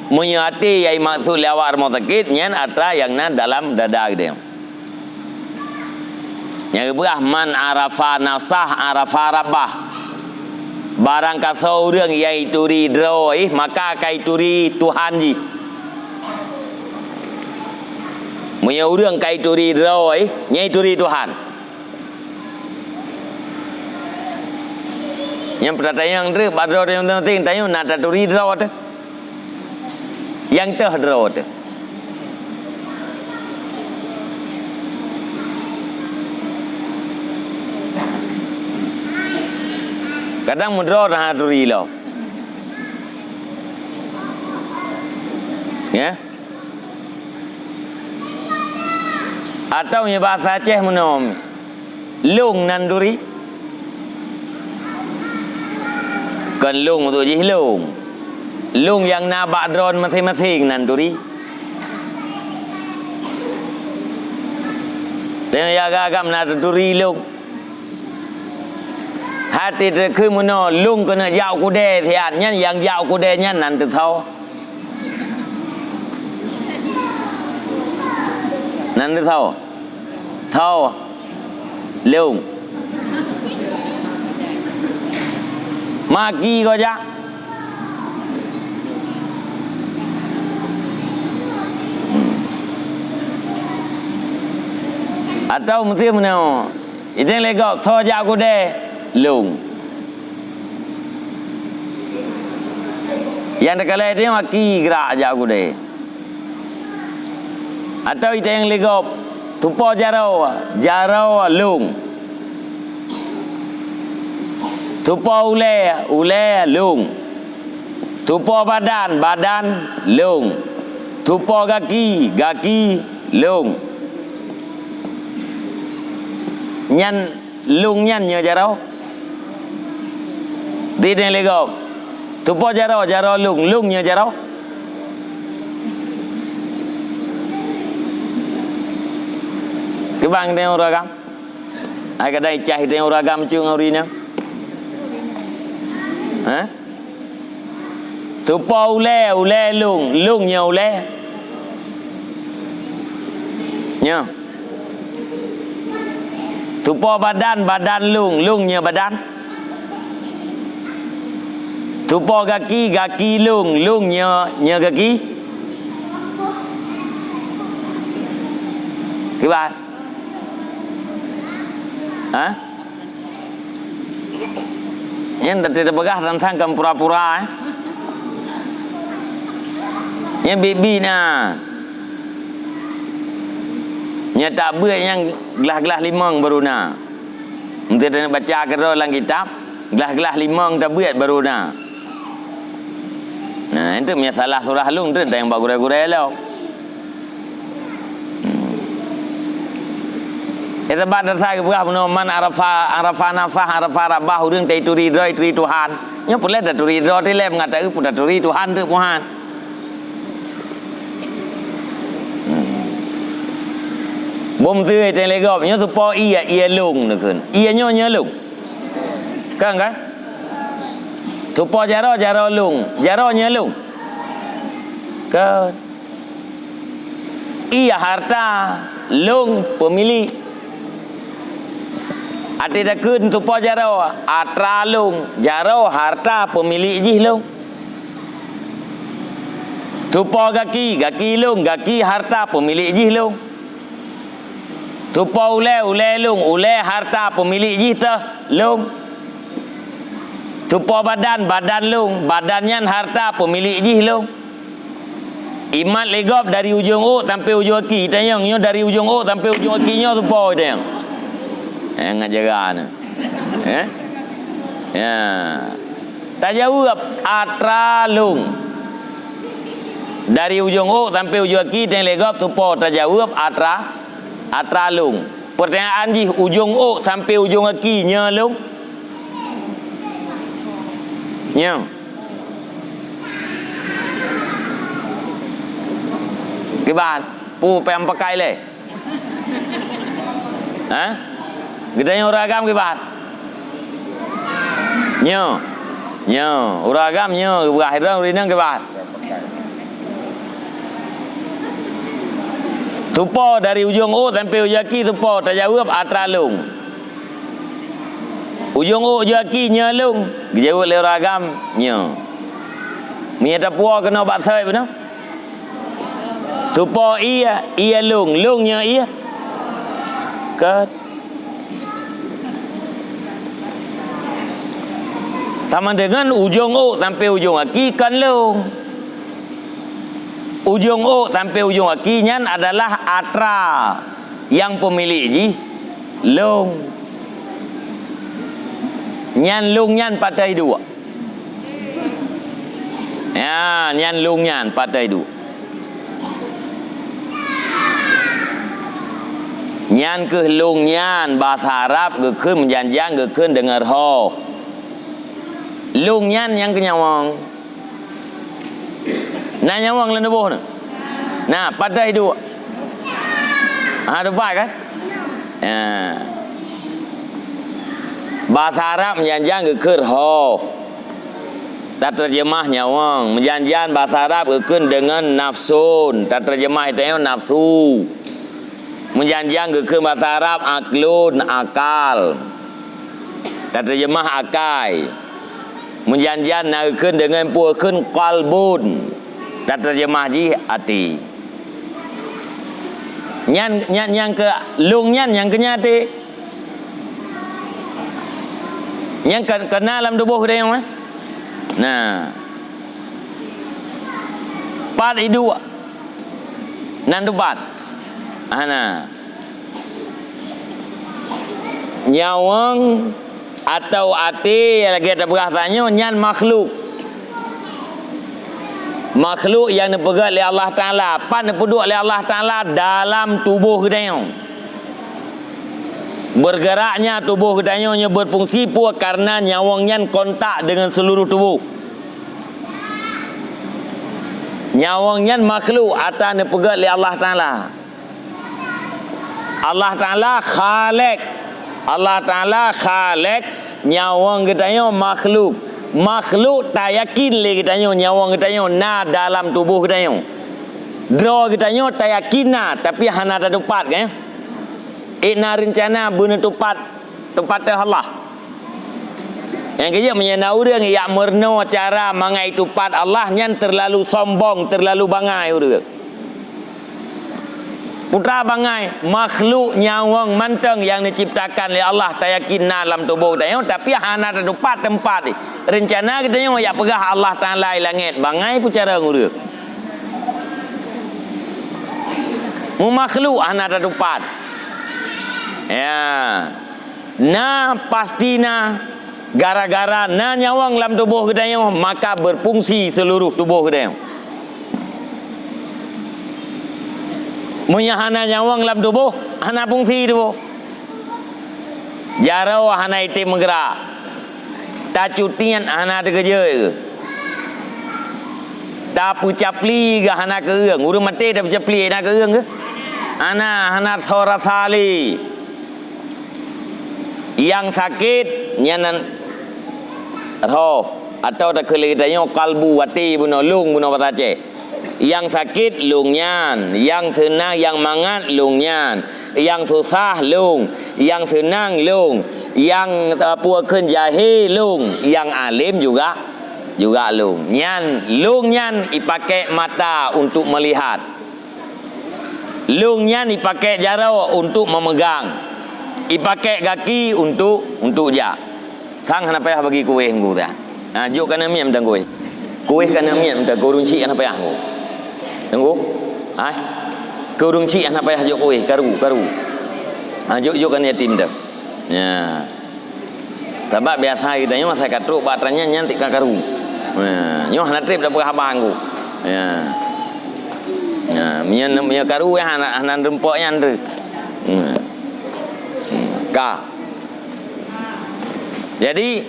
Meunyoe até nyang imaksud lé awak rumoh sakét, nyan atra nyang na dalam dada geutanyoe. Nyang geupeugah, "Man arafa nafsah, arafa rabbah." Barang kasoe ureuëng nyang ituri droe, maka ka ituri Tuhan jih. Meunyoe ureuëng ka ituri droe, nyan ituri Tuhan. Nyang peutatanyong treuk bak droe teuh, nyang penting tanyoe na taturi droe teuh. Nyang teuh droe teuh. Kadang meudroe hana turi lom. Ya? Atawa meunyoe basa Aceh meunoe, lông nan turi. Kon lông tu jih lông. Lông nyang na bak droe maséng-maséng nan turi. Teuh ya agam na turi lông. Até teuh keu meunoe lông keuneuk jak u keudè siat nyan, nyang jak u keudè nyan nan teutho. Nan teutho. Tho. Lông. Maki ko jak. Atawa meusti meunoe. Iteng lé gob tho jak u keudè, lông. Nyang teukalai teuh maki grak jak u keudè. Atawa iteng lé gob, tupo jaroe, jaroe lông. Tupo ulèe, ulèe lông. Tupo badan, badan lông. Tupo gaki, gaki lông. Nyan lông nyan nyoe jaroe. Di deh lé gob. Tupo jaroe, jaroe lông, lông nyoe jaroe. Keubang deh ureueng agam. Ai kadang icah deh ureueng agam cit ngon ureueng inong. Hah? Tupo ulèe, ulèe lông, lông nyoe ulèe. Nyoe. Tupo badan, badan lông, lông nyoe badan. Tupo gaki, gaki lông, lông nyoe, nyoe gaki. Kiban? Hah? Nyan teupeugah teuntang kon pura-pura, eh. Nyan biet-biet na. Nyan tabeuet nyan glah-glah limong baru na. Enteuk tabaca keudroe lam kitab, glah-glah limong tabeuet baru na. Nah, itu masalah surah lông tu teuntang bak gurèe-gurèe lom. Hmm. Eh, sabab dasar geupeugah bunoe, "Man arafa, arafa nafsah, arafa rabbah," ureueng ta ituri droe, ituri Tuhan. Nyoe peureulèe taturi droe teuh lé, meungat taeu pun taturi Tuhan teuk Tuhan. Hmm. Bom seuhé teuh lé gob, nyoe tupo ié, ié lông neukheun. Ié nyoe, nyoe lông. Kan, kan? Tupo jaroe, jaroe lông. Jaroe nyoe lông. Kan? Ié harta lông peumilék. Até takheun tupo jaroe, atra lông, jaroe harta peumilék jih lông. Tupo gaki, gaki lông, gaki harta peumilék jih lông. Tupo ulèe, ulèe lông, ulèe harta peumilék jih teuh lông. Tupo badan, badan lông, badan nyan harta peumilék jih lông. Imat lé gob dari ujong ôk sampoe ujong aki. Tanyong nyoe dari ujong ôk sampoe ujong aki nyoe tupo tanyong. Eh, ngat jaga nyoe. Eh? Ya. Tajaweueb atra lông. Dari ujong ôk sampoe ujong aki tanyong lé gob tupo tajaweueb atra, atra lông. Peurtanyaan jih ujong ôk sampoe ujong aki nyoe lông? Nyoe. Kiban, peue payah pakai lé? Hah? Geutanyoe ureueng agam kiban? Nyoe. Nyoe. Ureueng agam nyoe, geupeugah droe ureueng inong kiban? Tupo dari ujong ôk sampoe ujong aki tupo, tajaweueb atra lông. Ujong ôk ujong aki nyoe lông, geujaweueb lé ureueng agam nyoe. Meunyoe tapuwoe keunoe bak sot bunoe. Tupo ié, ié lông, lông nyoe ié. Ka Sama dengan ujong ôk sampai ujong aki kan lông. Ujong ôk sampai ujong aki nyan adalah atra, nyang peumilék jih lông. Nyan lông nyan pat teuh duek. Ya, nyan lông nyan pat teuh duek. Nyan kheueh lông nyan, basa Arab geukheun, meujan-jan geukheun deungon rho. Lông nyan nyang keu nyawöng. Na nyawöng lam tuboh neuh? Na, pat teuh duek. Ha, teupat kan? Ya. Basa Arab meujan-jan geukheun rho. Tateurjeumah nyawöng. Meujan-jan basa Arab geukheun deungon nafsun. Tateurjeumah tanyoe nafsu. Meujan-jan geukheun basa Arab aqlun, akal. Tateurjeumah akai. Meujan-jan na geukheun deungon peue kheun qalbun. Tateurjeumah jih até. Nyan, nyan nyang keu lông nyan nyang keu nyan até. Nyang ka, ka na lam tuboh geutanyoe, eh? Nah. Pat iduek. Nan teupat. Hana. Nyawöng atau até nyang lagèe tapeugah tanyoe nyan makhluk. Makhluk nyang neupeugöt lé Allah Taala, pat neupeuduek lé Allah Taala dalam tuboh geutanyoe. Bergeraknya tuboh geutanyoe nyoe berfungsi peue? Karena nyawöng nyan kontak dengan seluruh tuboh. Nyawöng nyan makhluk atra neupeugöt lé Allah Taala. Allah Taala Khalik. Allah Taala Khalik, nyawöng geutanyoe makhluk. Makhluk tayakin lé geutanyoe, nyawöng geutanyoe na dalam tuboh geutanyoe. Droe geutanyoe tayakin na, tapi hana tateupat, kan? Eh, na reuncana beuneuteupat, teupat teuh Allah. Nyang keujeuet, meunyoe na ureuëng jak meurunoe cara mangat teupat Allah, nyan teulalu sombong, teulalu bangai ureuëng. Putra bangai, makhluk nyawöng mantong nyang diciptakan lé Allah, tayakin na lam tuboh geutanyoe, tapi hana tateupat teumpat. Reuncana geutanyoe jak peugah Allah Taala di langét, bangai peucara ureuëng. Meumakhluk hana tateupat. Ya. Na, pasti na, gara-gara na nyawöng lam tuboh geutanyoe, maka berfungsi seluruh tuboh geutanyoe. Meunyoe hana nyawöng lam tuboh, hana fungsi tuboh. Jaroe hana item meugerak. Tacutiet hana teukeujeuet. Tapeucapli geuh hana keu ureuëng. Ureuëng maté tapeucapli na keu ureuëng keuh? Hana, hana soe rasa lé. Nyang sakét nyan rhoh, atawa takheun lé geutanyoe kalbu, até bunoe, lông bunoe basa Aceh. Nyang sakét lông nyan, nyang seunang, nyang mangat lông nyan, nyang susah lông, nyang seunang lông, nyang, eh, peue kheun jahé lông, nyang além juga, juga lông. Nyan, lông nyan ipakék mata untuk meulihat. Lông nyan ipakék jaroe untuk meumeugang, ipakék gaki untuk, untuk jak. Sang hana payah bagi kuéh teungku dah. Ha, jok keuneuk miet mantong kuéh. Kuéh keuneuk miet mantong, keu ureuëng syik hana payah teungku. Teungku? Hai. Keu ureuëng syik hana payah jok kuéh, karu, karu. Ha, jok, jok keuneuk yatim mantong. Ya. Sabab biasa geutanyoe masa ka trok bak atra nyan, nyan tieb ka karu. Ha, nyoe hana treb tapeugah haba teungku. Ya. Ya, meunyoe, meunyoe karu ya hana, hana rumpok nyan tu. Ya. Ka. Jadi,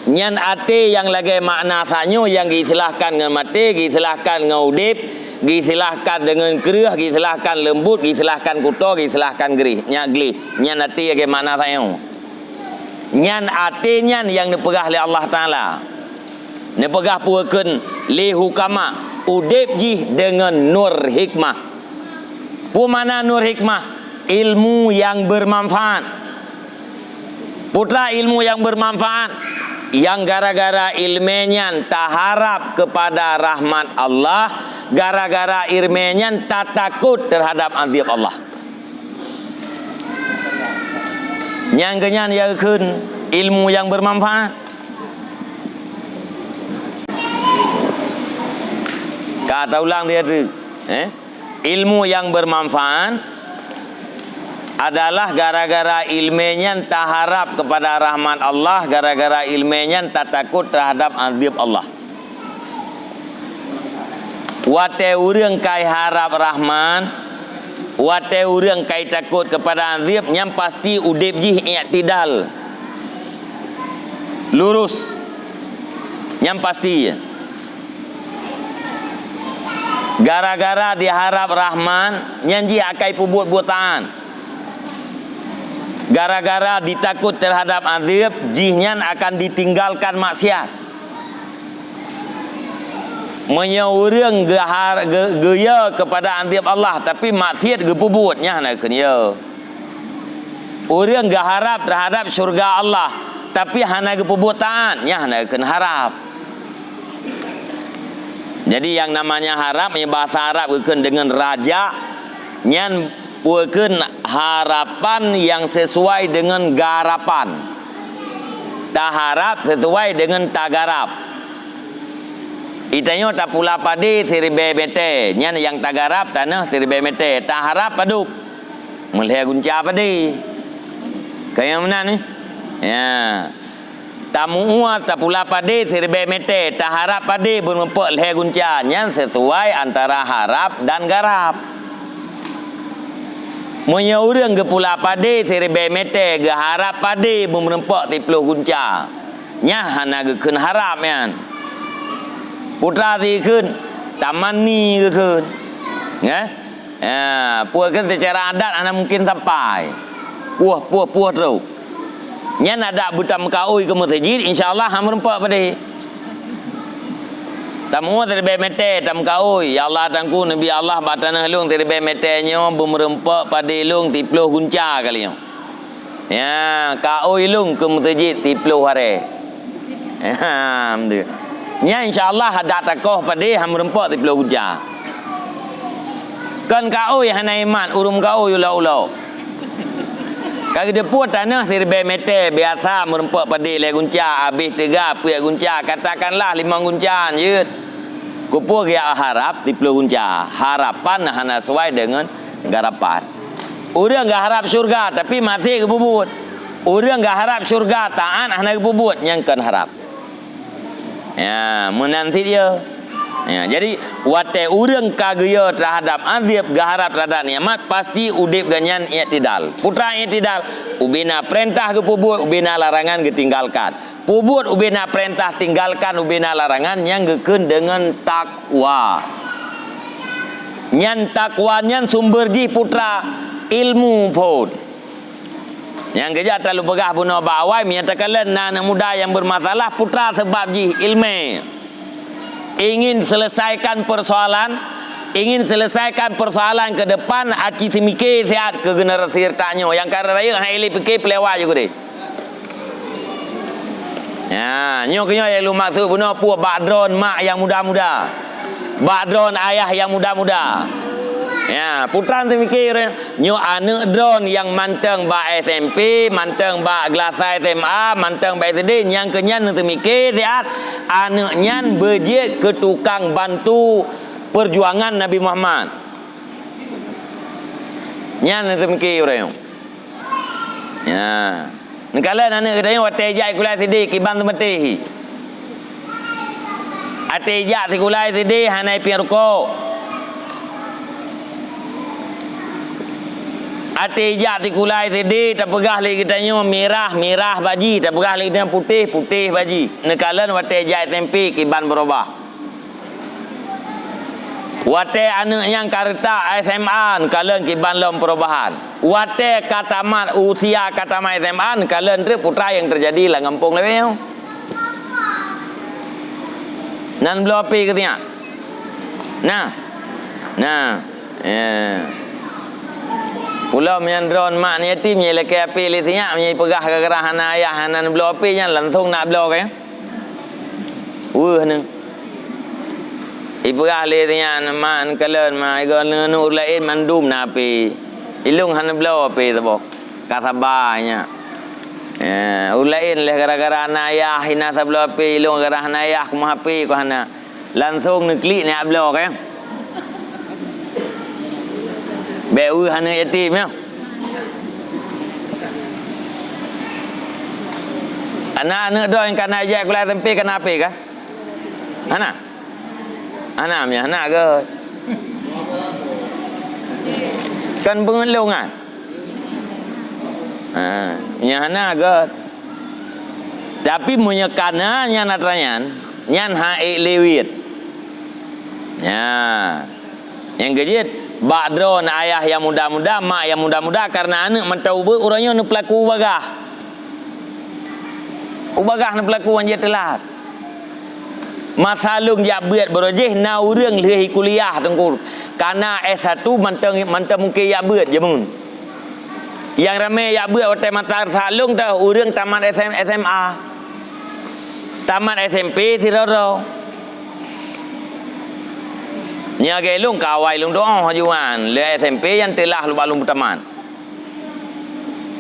nyan até nyang lagée makna sanyoe nyang geuisilahkan ngon maté, geuisilahkan ngon udeb, geuisilahkan deungon kreueh, geuisilahkan leumbot, geuisilahkan kuto, geuisilahkan grih, nyan gleh. Nyan até lagée makna sanyoe. Nyan até nyan nyang neupeugah lé Allah Taala. Neupeugah peue kheun lé hukama, udeb jih deungon nur hikmah. Peue makna nur hikmah? Ilmu nyang bermanfaat. Peue teuma ilmu nyang bermanfaat? Nyang gara-gara ileumé nyan taharab keupada rahmat Allah, gara-gara ileumé nyan tatakot teuhadab azab Allah. Nyang keunyan ya kheun ilmu nyang bermanfaat. Ah, taulang dia tu. Eh? Ilmu yang bermanfaat adalah gara-gara ilmu nyan taharap kepada rahmat Allah, gara-gara ilmu nyan tatakut terhadap azab Allah. Watée ureuëng kai harab rahmat, watée ureuëng kai takot kepada azab, nyan pasti udeb jih i'tidal. Lurus. Nyan pasti. Gara-gara diharab rahmat, nyan jih akai peubuet buet taat. Gara-gara ditakot terhadap azab, jih nyan akan ditinggalkan maksiat. Meunyoe ureuëng geuhar-, geu-, geuyo kepada azab Allah, tapi maksiat geupeubuet, nyan hana kheun yo. Ureuëng geuharab terhadap syurga Allah, tapi hana geupeubuet taat, nyan hana kheun harab. Jadi, yang namanya harab, meunyoe bahasa Arab geukheun deungon raja, nyan geukheun harapan yang sesuai dengan garapan. Taharab sesuai dengan tagarab. Itanyoe tapula padé siribée meté, nyan nyang tagarab tanoh siribée meté, taharab padub. Meulhée gunca padé. Ka nyang meunan, eh? Ya. Tamu'ue tapula padé siribée meté, taharab padé beureumpok lhée gunca, nyan sisuai antara harab dan garab. Meunyoe ureuëng geupula padé siribée meté, geuharab padé beureumpok siploh gunca, nyan hana geukheun harab nyan. Putra si geukheun, tamanni geukheun. Nggeh? Ya, peue kheun seucara adat hana mungken sampai. Puih, puih, puih trok. Nyan adak beutameukaôi keu meuseujid, insya Allah han meurumpok padé. Tamu'ue siribée meté, tameukaôi, "Ya Allah, Teungku, neubi Allah bak tanoh lôn siribée meté nyoe beumeurumpok padé lôn siploh gunca kali nyoe." Ya, kaôi lôn keu meuseujid siploh harée. Alhamdulillah. Nyan insya Allah adak takoh padé han meurumpok siploh gunca. Kon kaôi hana imat, ureuëng kaôi ulo-ulo. Ka geuteupeue tanoh siribée meté biasa meurumpok padé lhée gunca, abéh teuga peuet gunca, katakanlah limong gunca jeuet. Keupeue geuharab siploh gunca? Harapan hana sesuai deungon garapan. Ureuëng geuharab syurga, tapi maksiat geupeubuet. Ureuëng geuharab syurga, taat hana geupeubuet, nyan kon harab. Ya, meunan cit ya. Ya, jadi, watée ureuëng ka geuyue terhadap azab, geuharab terhadap nikmat, pasti udeb geuhnyan i'tidal. Peue treuk i'tidal, ubena peurintah geupeubuet, ubena larangan geutinggalkan. Peubuet ubena peurintah, tinggalkan ubena larangan, nyan geukheun deungon takwa. Nyan takwa nyan sumber jih peue treuk, ilmu phon. Nyang keujak talu peugah bunoe bak awai, meunyoe takalon na aneuk muda nyang beurmasalah, peue treuk sabab jih, ileumé. Ingin selesaikan persoalan, ingin selesaikan persoalan ke depan, aci seumike siat keu generasi reutak nyoe. Nyang ka rayeuk han ilée pike peulewat ju keudeh. Ya, nyoe keuh nyoe nyang lôn maksud bunoe peue bak droen mak nyang muda-muda. Bak droen ayah nyang muda-muda. Ya, peue treuk teumike ureuëng nyoe aneuk droen nyang mantong bak S M P, mantong bak geulasa S M A, mantong bak S D, nyang keuh nyan teumike siat aneuk nyan beujeuet keu tukang bantu perjuangan Nabi Muhammad. Nyan teumike ureuëng. Ya. Neukalon aneuk geutanyoe watée jak sikula S D kiban teumeuteh. Watée jak sikula S D hana ipiep rukok. Watée jak sikula S D tapeugah lé geutanyoe mirah, mirah baji, tapeugah lé geutanyoe putéh, putéh baji. Neukalon watée jak S M P kiban beurubah. Watée aneuk nyan ka reutak S M A, neukalon kiban lom perubahan. Watée ka tamat, usia ka tamat S M A, neukalon treuk peue treuk nyang teujadi lam gampông leubeh nyoe. Nan bloe api keu sinyak? Nah. Nah. Ya. Pulom nyan droen mak aneuk yatim, nyang ilakée api lé sinyak, nyang ipeugah gara-gara hana ayah, hana neubloe api nyan, langsong nak bloe keu nyan. Weueh nyoe. Ipeugah lé sinyak, "Mak, neukalon, Mak, igoe ngon ureuëng laén mandum na api. Ilong hana bloe api saboh." Ka saba nyan. Ya, ureuëng laén lheueh gara-gara hana ayah, hina sabloe api, ilong gara-gara hana ayah, kumoh api ku hana. Langsong neuklik neubloe, kan? Bék weueh aneuk yatim, ya. Aneuk-aneuk droe nyang ka na jak sikula S M P ka na H P kah? Hana? Hana, meunan hana göt. Kan beungeut lôn kan? Ha, nyan hana göt. Tapi meunyoe ka na nyan atra nyan, nyan han ék lé weueh. Nya. Nyang keujeuet, bak droeneuh ayah nyang muda-muda, mak nyang muda-muda, kareuna aneuk mantong ubeut uroe nyoe neupeulaku ubagah. Ubagah neupeulaku nyang jeuet teulat. Masa lôn jak beuet baroe jih na ureuëng lheueh kuliah teungku. Ka na S satu mantong, mantong mungken jak beuet jameun. Nyang ramé jak beuet watée masa that lôn teuh ureuëng tamat S M, S M A. Tamat S M P sidroe-droe. Nyan lagée lôn ka awai lôn doá hajuan, lé S M P nyang teulah lubang lôn tamat.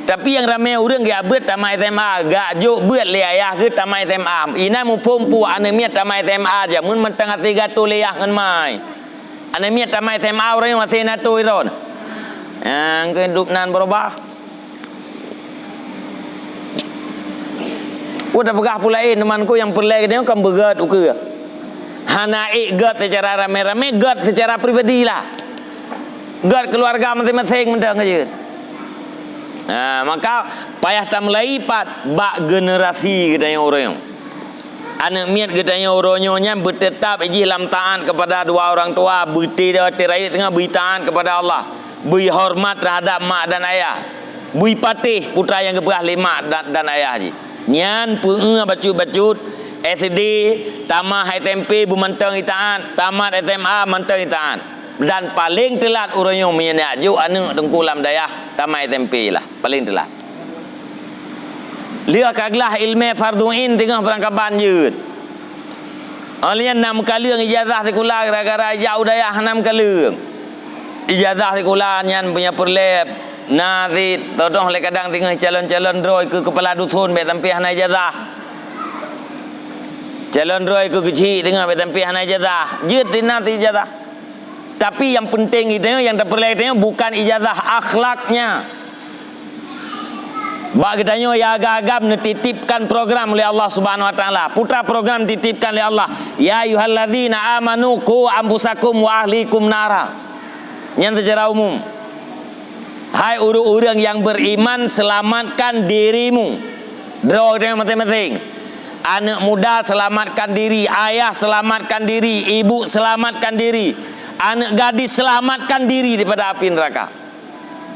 Tapi nyang ramé ureuëng geubeuet tamat S M A, geujok beuet lé ayah geuh tamat S M A. Inan muphom peue aneuk miet tamat S M A jameun mantong hase gato lé yah ngon mai. Aneuk miet tamat S M A uroe nyoe hase na toe droe. Nyang keuduek nan beurubah. Udah peugah pula, eh, teuma ku nyang peureulée geutanyoe kan beugét ukeue. Hana ék gét seucara ramé-ramé, gét seucara pribadi lah. Gét keuluwarga maséng-maséng mantong ka jeuet. Ha, maka payah tamulai pat bak generasi geutanyoe uroe nyoe. Aneuk miet geutanyoe uroe nyoe nyan beuteutab jih lam taát keupada dua orang tua, beuti watée rayeuk teungoh beu taát keupada Allah, beu horeumat teuhadab mak dan ayah, beu patéh peue nyang geupeugah lé mak dan, dan ayah jih. Nyan peu-eu bacut-bacut S D, tamat S M P beumantong itaát, tamat S M A mantong itaát. Dan paleng teulat uroe nyoe meunyoe neujok aneuk teungku lam dayah tamat S M P lah, paleng teulat. Lheueh ka glah iéleumé fardhu ain teungoh beurangkaban jeuet. Óh lheueh nyan na meukaleueng ijazah sikula gara-gara jak u dayah hana meukaleueng. Ijazah sikula nyan punya peureulée na cit, todong lé kadang teungoh calon-calon droe keu keupala duson bék sampoe hana ijazah. Calon droe keu keuchik teungoh bék sampoe hana ijazah. Jeuet teuma ijazah. Tapi nyang peunteng geutanyoe, nyang tapeureulée geutanyoe bukan ijazah, akhlaknya. Bak geutanyoe nyang agam-agam neutitipkan program lé Allah Subhanahu wa Taala. Peue program titipkan lé Allah, "Ya ayyuhallazina amanu qu anfusakum wa ahlikum nara." Nyan seucara umum. Hai ureuëng-ureuëng nyang beriman, selamatkan dirimu. Droe geutanyoe maséng-maséng. Aneuk muda selamatkan diri, ayah selamatkan diri, ibu selamatkan diri, aneuk gadis selamatkan diri daripada api neraka.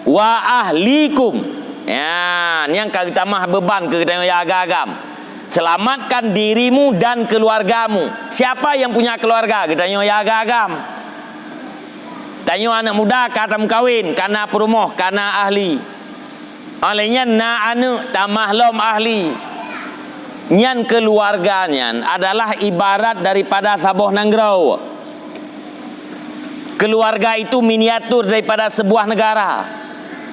Wa ahlikum. Ya, nyang ka geutamah beuban keu geutanyoe nyang agam-agam. Selamatkan dirimu dan keluargamu. Siapa yang punya keluarga? Geutanyoe nyang agam-agam. Tanyoe aneuk muda ka tameukawen, ka na peurumoh, ka na ahli. Óh lheueh nyan na aneuk, tamah lom ahli. Nyan keuluwarga nyan adalah ibarat daripada saboh nanggroe. Keluarga itu miniatur daripada sebuah negara.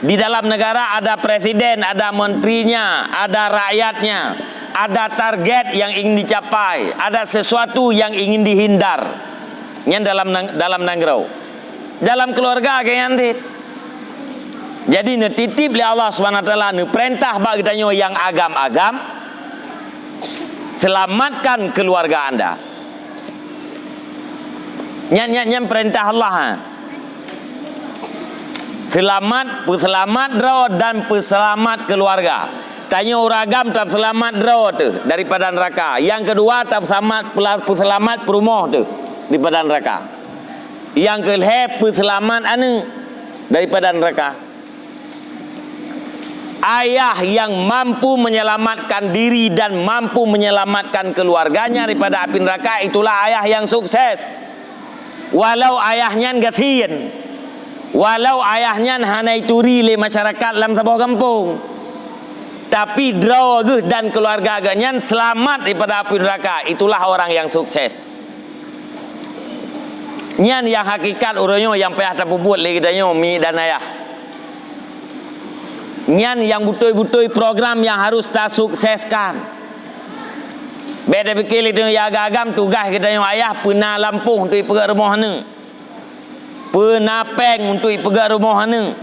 Di dalam negara ada presiden, ada menterinya, ada rakyatnya, ada target yang ingin dicapai, ada sesuatu yang ingin dihindar. Nyan dalam nang-, dalam nanggroe. Dalam keluarga lagée nyan cit. Jadi neutitip lé Allah Subhanahu Wa Taala, neupeurintah bak geutanyoe nyang agam-agam, "Selamatkan keluarga anda." Nyan, nyan, nyan peurintah Allah, ha. Seulamat, peuseulamat droe dan peuseulamat keuluwarga. Tanyoe ureuëng agam tapeuseulamat droe teuh daripada neuraka. Nyang keudua tapeuseulamat, peuseulamat peurumoh teuh daripada neuraka. Nyang keulhée peuseulamat aneuk daripada neuraka. Ayah yang mampu menyelamatkan diri dan mampu menyelamatkan keluarganya daripada api neraka, itulah ayah yang sukses. Walau ayah nyan gasien, walau ayah nyan hana ituri lé masyarakat lam saboh gampông, tapi droe geuh dan keuluwarga geuh nyan seulamat daripada api neraka, itulah orang yang sukses. Nyan nyang hakikat uroe nyoe nyang payah tapeubuet lé geutanyoe mi dan ayah. Nyan nyang beutôi-beutôi program nyang harus tasukseskan. Bék tapike lé tanyoe ya agam-agam tugaih geutanyoe ayah peuna lampôh untuk ipeugét rumoh aneuëk. Peuna péng untuk ipeugét rumoh aneuëk.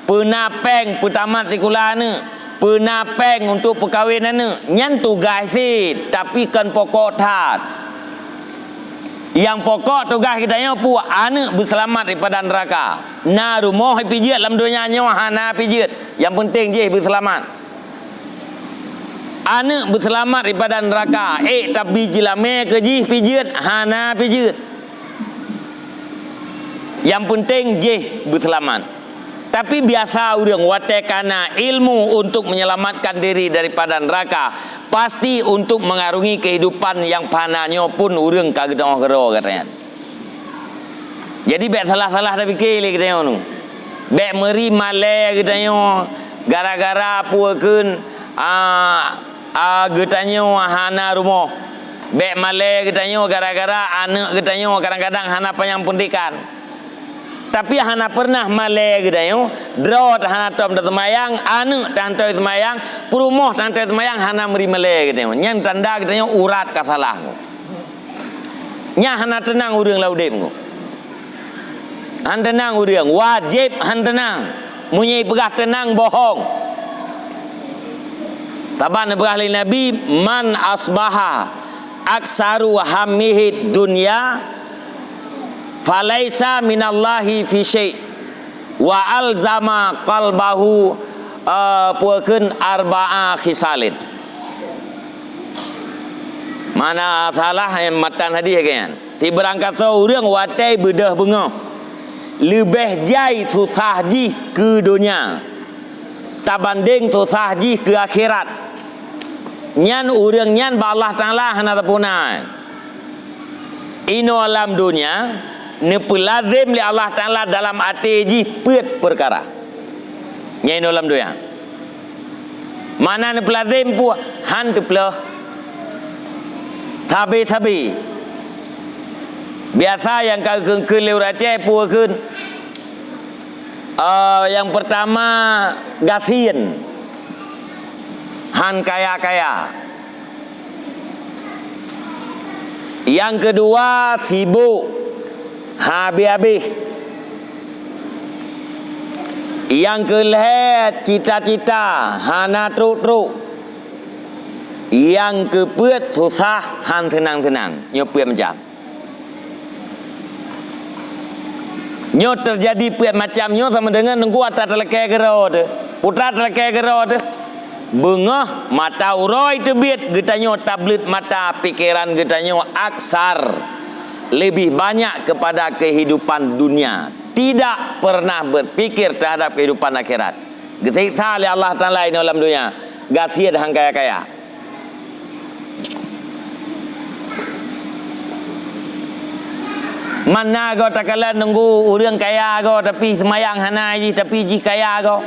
Peuna péng peutamat sikula aneuëk. Peuna péng untuk peukawen aneuëk. Nyan tugaih cit, tapi kon pokok that. Nyang pokok tugaih geutanyoe peue? Aneuëk beuseulamat daripada neuraka. Na rumoh ipijeut lam donya nyoe hana pijeut. Nyang peunteng jih beuseulamat. Aneuëk beuseulamat daripada neuraka, ék tabi jilamé keu jih pijeut, hana pijeut. Nyang peunteng jih beuseulamat. Tapi biasa ureuëng watée ka na ilmu untuk menyelamatkan diri daripada neuraka, pasti untuk mengarungi kehidupan nyang fana nyoe pun ureuëng ka geudoh keudroe gata nyan. Jadi bék salah-salah tapike lé geutanyoe nyoe. Bék meuri malée geutanyoe gara-gara peue kheun, a, a, geutanyoe hana rumoh. Bék malée geutanyoe gara-gara aneuëk geutanyoe kadang-kadang hana panyang peundikan. Tapi hana peureunah malée geutanyoe, droe hana tom taseumayang, aneuëk hana tom taseumayang, peurumoh hana tom taseumayang, hana meuri malée geutanyoe. Nyan tanda geutanyoe urat ka salah. Nyan hana teunang ureuëng lam udeb nyoe. Han teunang ureuëng, wajéb han teunang. Meunyoe peugah teunang, bohong. Saban neupeugah lé Nabi, "Man asbaha aksaru hammihi dunya, falaisa minallahi fi syai'." Wa alzama qalbahu, eh, peue kheun arba'a khisalin. Mana salah, eh, matan hadis lagée nyan. Sibeurangkasoe ureuëng watée beudôh beungoh, leubeh jai susah jih keu donya tabandeng susah jih keu akhirat. Nyan ureuëng nyan bak Allah Taala hana sapeue na. Inoe lam donya, neupeulazem lé Allah Taala dalam até jih peuet peukara. Nyan inoe lam donya. Mana neupeulazem peue? Han teupeuleueh. Sabe-sabe. Biasa nyang ka geukheun lé ureuëng Aceh peue kheun? Eh, nyang peurtama, gasien. Han kaya-kaya. Nyang keudua, sibok habéh-habéh. Nyang keulhée, cita-cita hana trok-trok. Nyang keupeuet, susah han seunang-seunang. Nyoe peuet macam. Nyoe teujadi peuet macam nyoe sama deungon nunggu atra talakée keudroe teuh. Putra talakée keudroe teuh. Beungoh mata uroe teubiet, geutanyoe tableuet mata, pikeran geutanyoe aksar, lebih banyak kepada kehidupan dunia, tidak pernah berpikir terhadap kehidupan akhirat. Geuseksa lé Allah Taala inoe lam donya, gasien han kaya-kaya. Mana goe takalon nunggu ureuëng kaya goe, tapi seumayang hana jih, tapi jih kaya goe.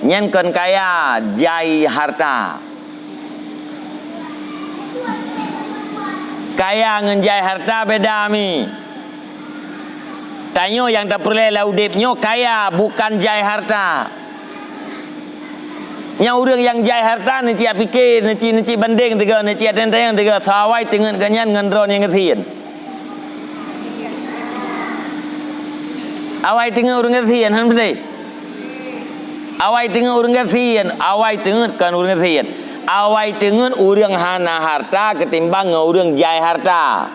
Nyan kon kaya, jai harta. Kaya ngon jai harta beda mi. Tanyoe nyang tapeureulée lam udeb nyoe kaya, bukan jai harta. Nyang ureuëng nyang jai harta, neucit pike, neucit, neucit bandeng teuga, neucit ateueng-ateueng teuga, sawai teungeut geuhnyan ngon droe nyang gasien. Awai teungeut ureuëng gasien, han beutôi? Awai teungeut ureuëng gasien, awai teungeut kon ureuëng gasien. Awai teungeut ureuëng hana harta keutimbang ngon ureuëng jai harta.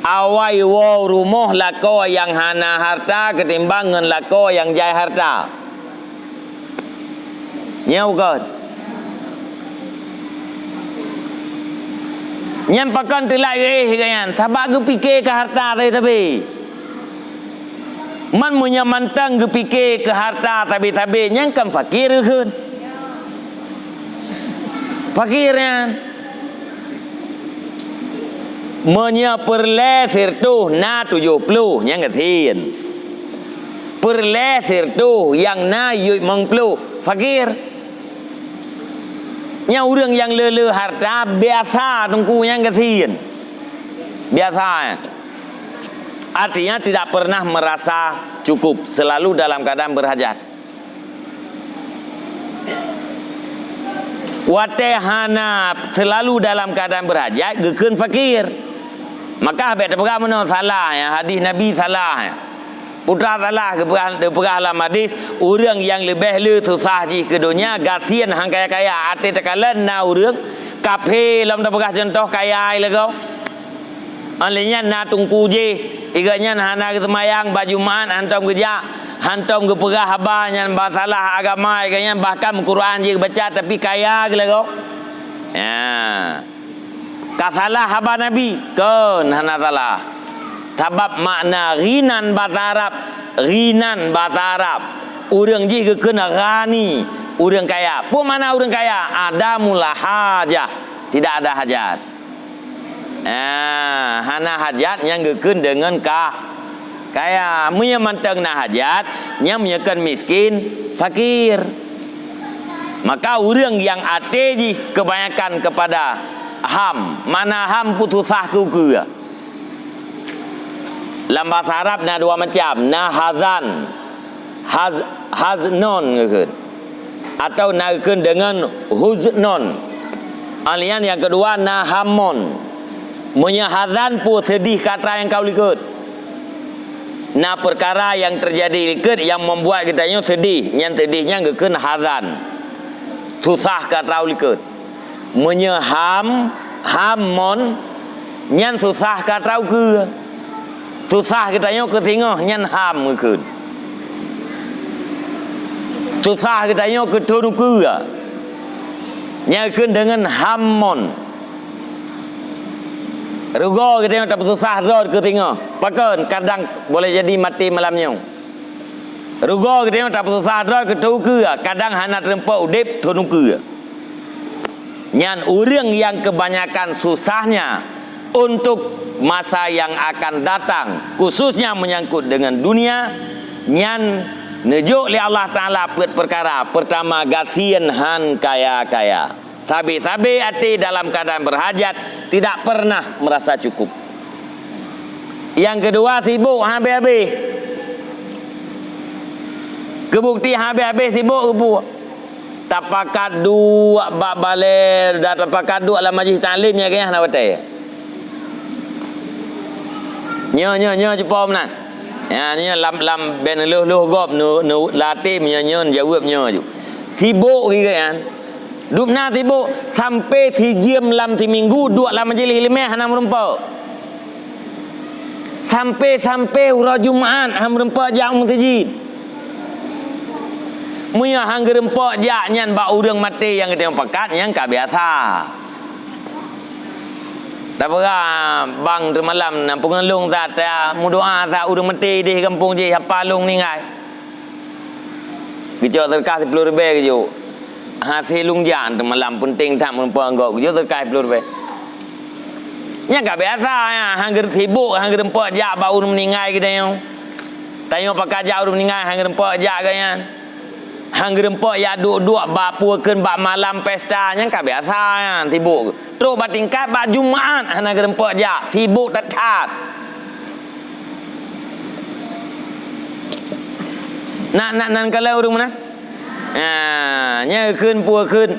Awai woe rumoh lakoe nyang hana harta keutimbang ngon lakoe nyang jai harta. Nyoe bukon. Nyan pakon teulat geuéh geuhnyan, sabab geupike keu harta sabe-sabe. Man meunyoe mantong geupike keu harta sabe-sabe, nyan kan fakir kheun. Fakir nyan. Meunyoe peureulée sireutôh na tujoh ploh, nyan gasien. Peureulée sireutôh nyang na yôh limong ploh, fakir. Nyang ureuëng nyang le-le harta biasa teungku nyan gasien. Biasa. Artinya tidak pernah merasa cukup, selalu dalam keadaan berhajat. Watée hana seulalu dalam keuadaan beurhajat, geukheun fakir. Maka bék teupeugah meunoe salah, ya, hadis Nabi salah, ya. Putra salah geupeugah, geupeugah lam hadis, ureuëng nyang leubeh le susah jih keu donya, gasien han kaya-kaya, até teukalon na ureuëng kaphé lom teupeugah cuntoh kaya lagée. Óh lheueh nyan na teungku jih, i gobnyan hana geuseumayang, bak Jumat hantom geujak, hantom geupeugah haba nyang masalah agama, i gobnyan bahkan Quran jih geubaca, tapi kaya geulagoe. Ya. Ka salah haba Nabi? Kon, hana salah. Sabab makna ghinan basa Arab, ghinan basa Arab, ureuëng jih geukheun ghani, ureuëng kaya. Peue makna ureuëng kaya? Adamul hajah, tidak ada hajat. Ah, hana hajat nyang geukheun deungon ka-, kaya. Meunyoe mantong na hajat, nyan meunyoe kon miskin, fakir. Maka ureuëng nyang até jih keubanyakan keupada ham, mana ham peususah keu ukeue. Lam basa Arab na dua macam, na hazan, haz-, haznon geukheun, atau na geukheun deungon huznon. Alian nyang keudua na hamon. Meunyoe hazan peue, seudeh keu atra nyang ka u likot. Na peukara nyang teujadi likot nyang membuat geutanyoe seudeh, nyan seudeh nyan geukheun hazan. Susah keu atra u likot. Meunyoe ham, hamon, nyan susah keu atra ukeue. Susah geutanyoe keu singoh, nyan ham geukheun. Susah geutanyoe keu thon ukeue, nyan geukheun deungon hamon. Rugoe geutanyoe tapeususah droe keu singoh. Pakon, kadang boleh jadi maté malam nyoe. Rugoe geutanyoe tapeususah droe keu thon ukeue, kadang hana teurimpa udeb thon ukeue. Nyan ureuëng nyang keubanyakan susahnya untuk masa nyang akan datang, khususnya menyangkut deungon dunia, nyan neujok lé Allah Taala peuet peukara. Peurtama, gasien han kaya-kaya. Sabe-sabe até dalam keuadaan beurhajat, tidak pernah meurasa cukup. Nyang keudua, sibok han habéh-habéh. Keubukti han habéh-habéh sibok keupeue? Tapakat duek bak balée, dan tapakat duek lam majlis taklim nyang kayah na watée. Nyoe, nyoe, nyoe cupom nan. Ya, nyoe lam, lam ben lheueh-lheueh gob nu, nu latem nyoe, nyoe jaweueb nyoe ju. Sibok geuh nyan. Dubna sibok sampai sijeuem lam siminggu duek lam majlis ileumé hana meurumpok. Sampai-sampai uroe Jumat han meurumpok jak u meuseujid. Meunyoe han geurumpok jak nyan bak ureuëng maté nyang geutanyoe pakat, nyan ka biasa. Tapeugah bang teumalam na peungeulong that, meudoa that ureuëng maté ideh gampông jih hapa lôn ninggai. Geucok seudeukah siploh ribée geujok. Hase lôn jak teumalam peunteng that meurumpok gob, geujok seudeukah siploh ribée. Nyan ka biasa, ya, han geuteusibok, han geurumpok jak bak ureuëng meuninggai geutanyoe. Tanyoe pakat jak ureuëng meuninggai, han geurumpok jak geuh nyan. Han geurumpok jak duek-duek bak peue kheun bak malam pesta, nyan ka biasa nyan sibok. Trok bak tingkat bak Jumat hana geurumpok jak, sibok that-that. Nak, nak nan kalai ureuëng meunan? Ha, nyan kheun peue kheun,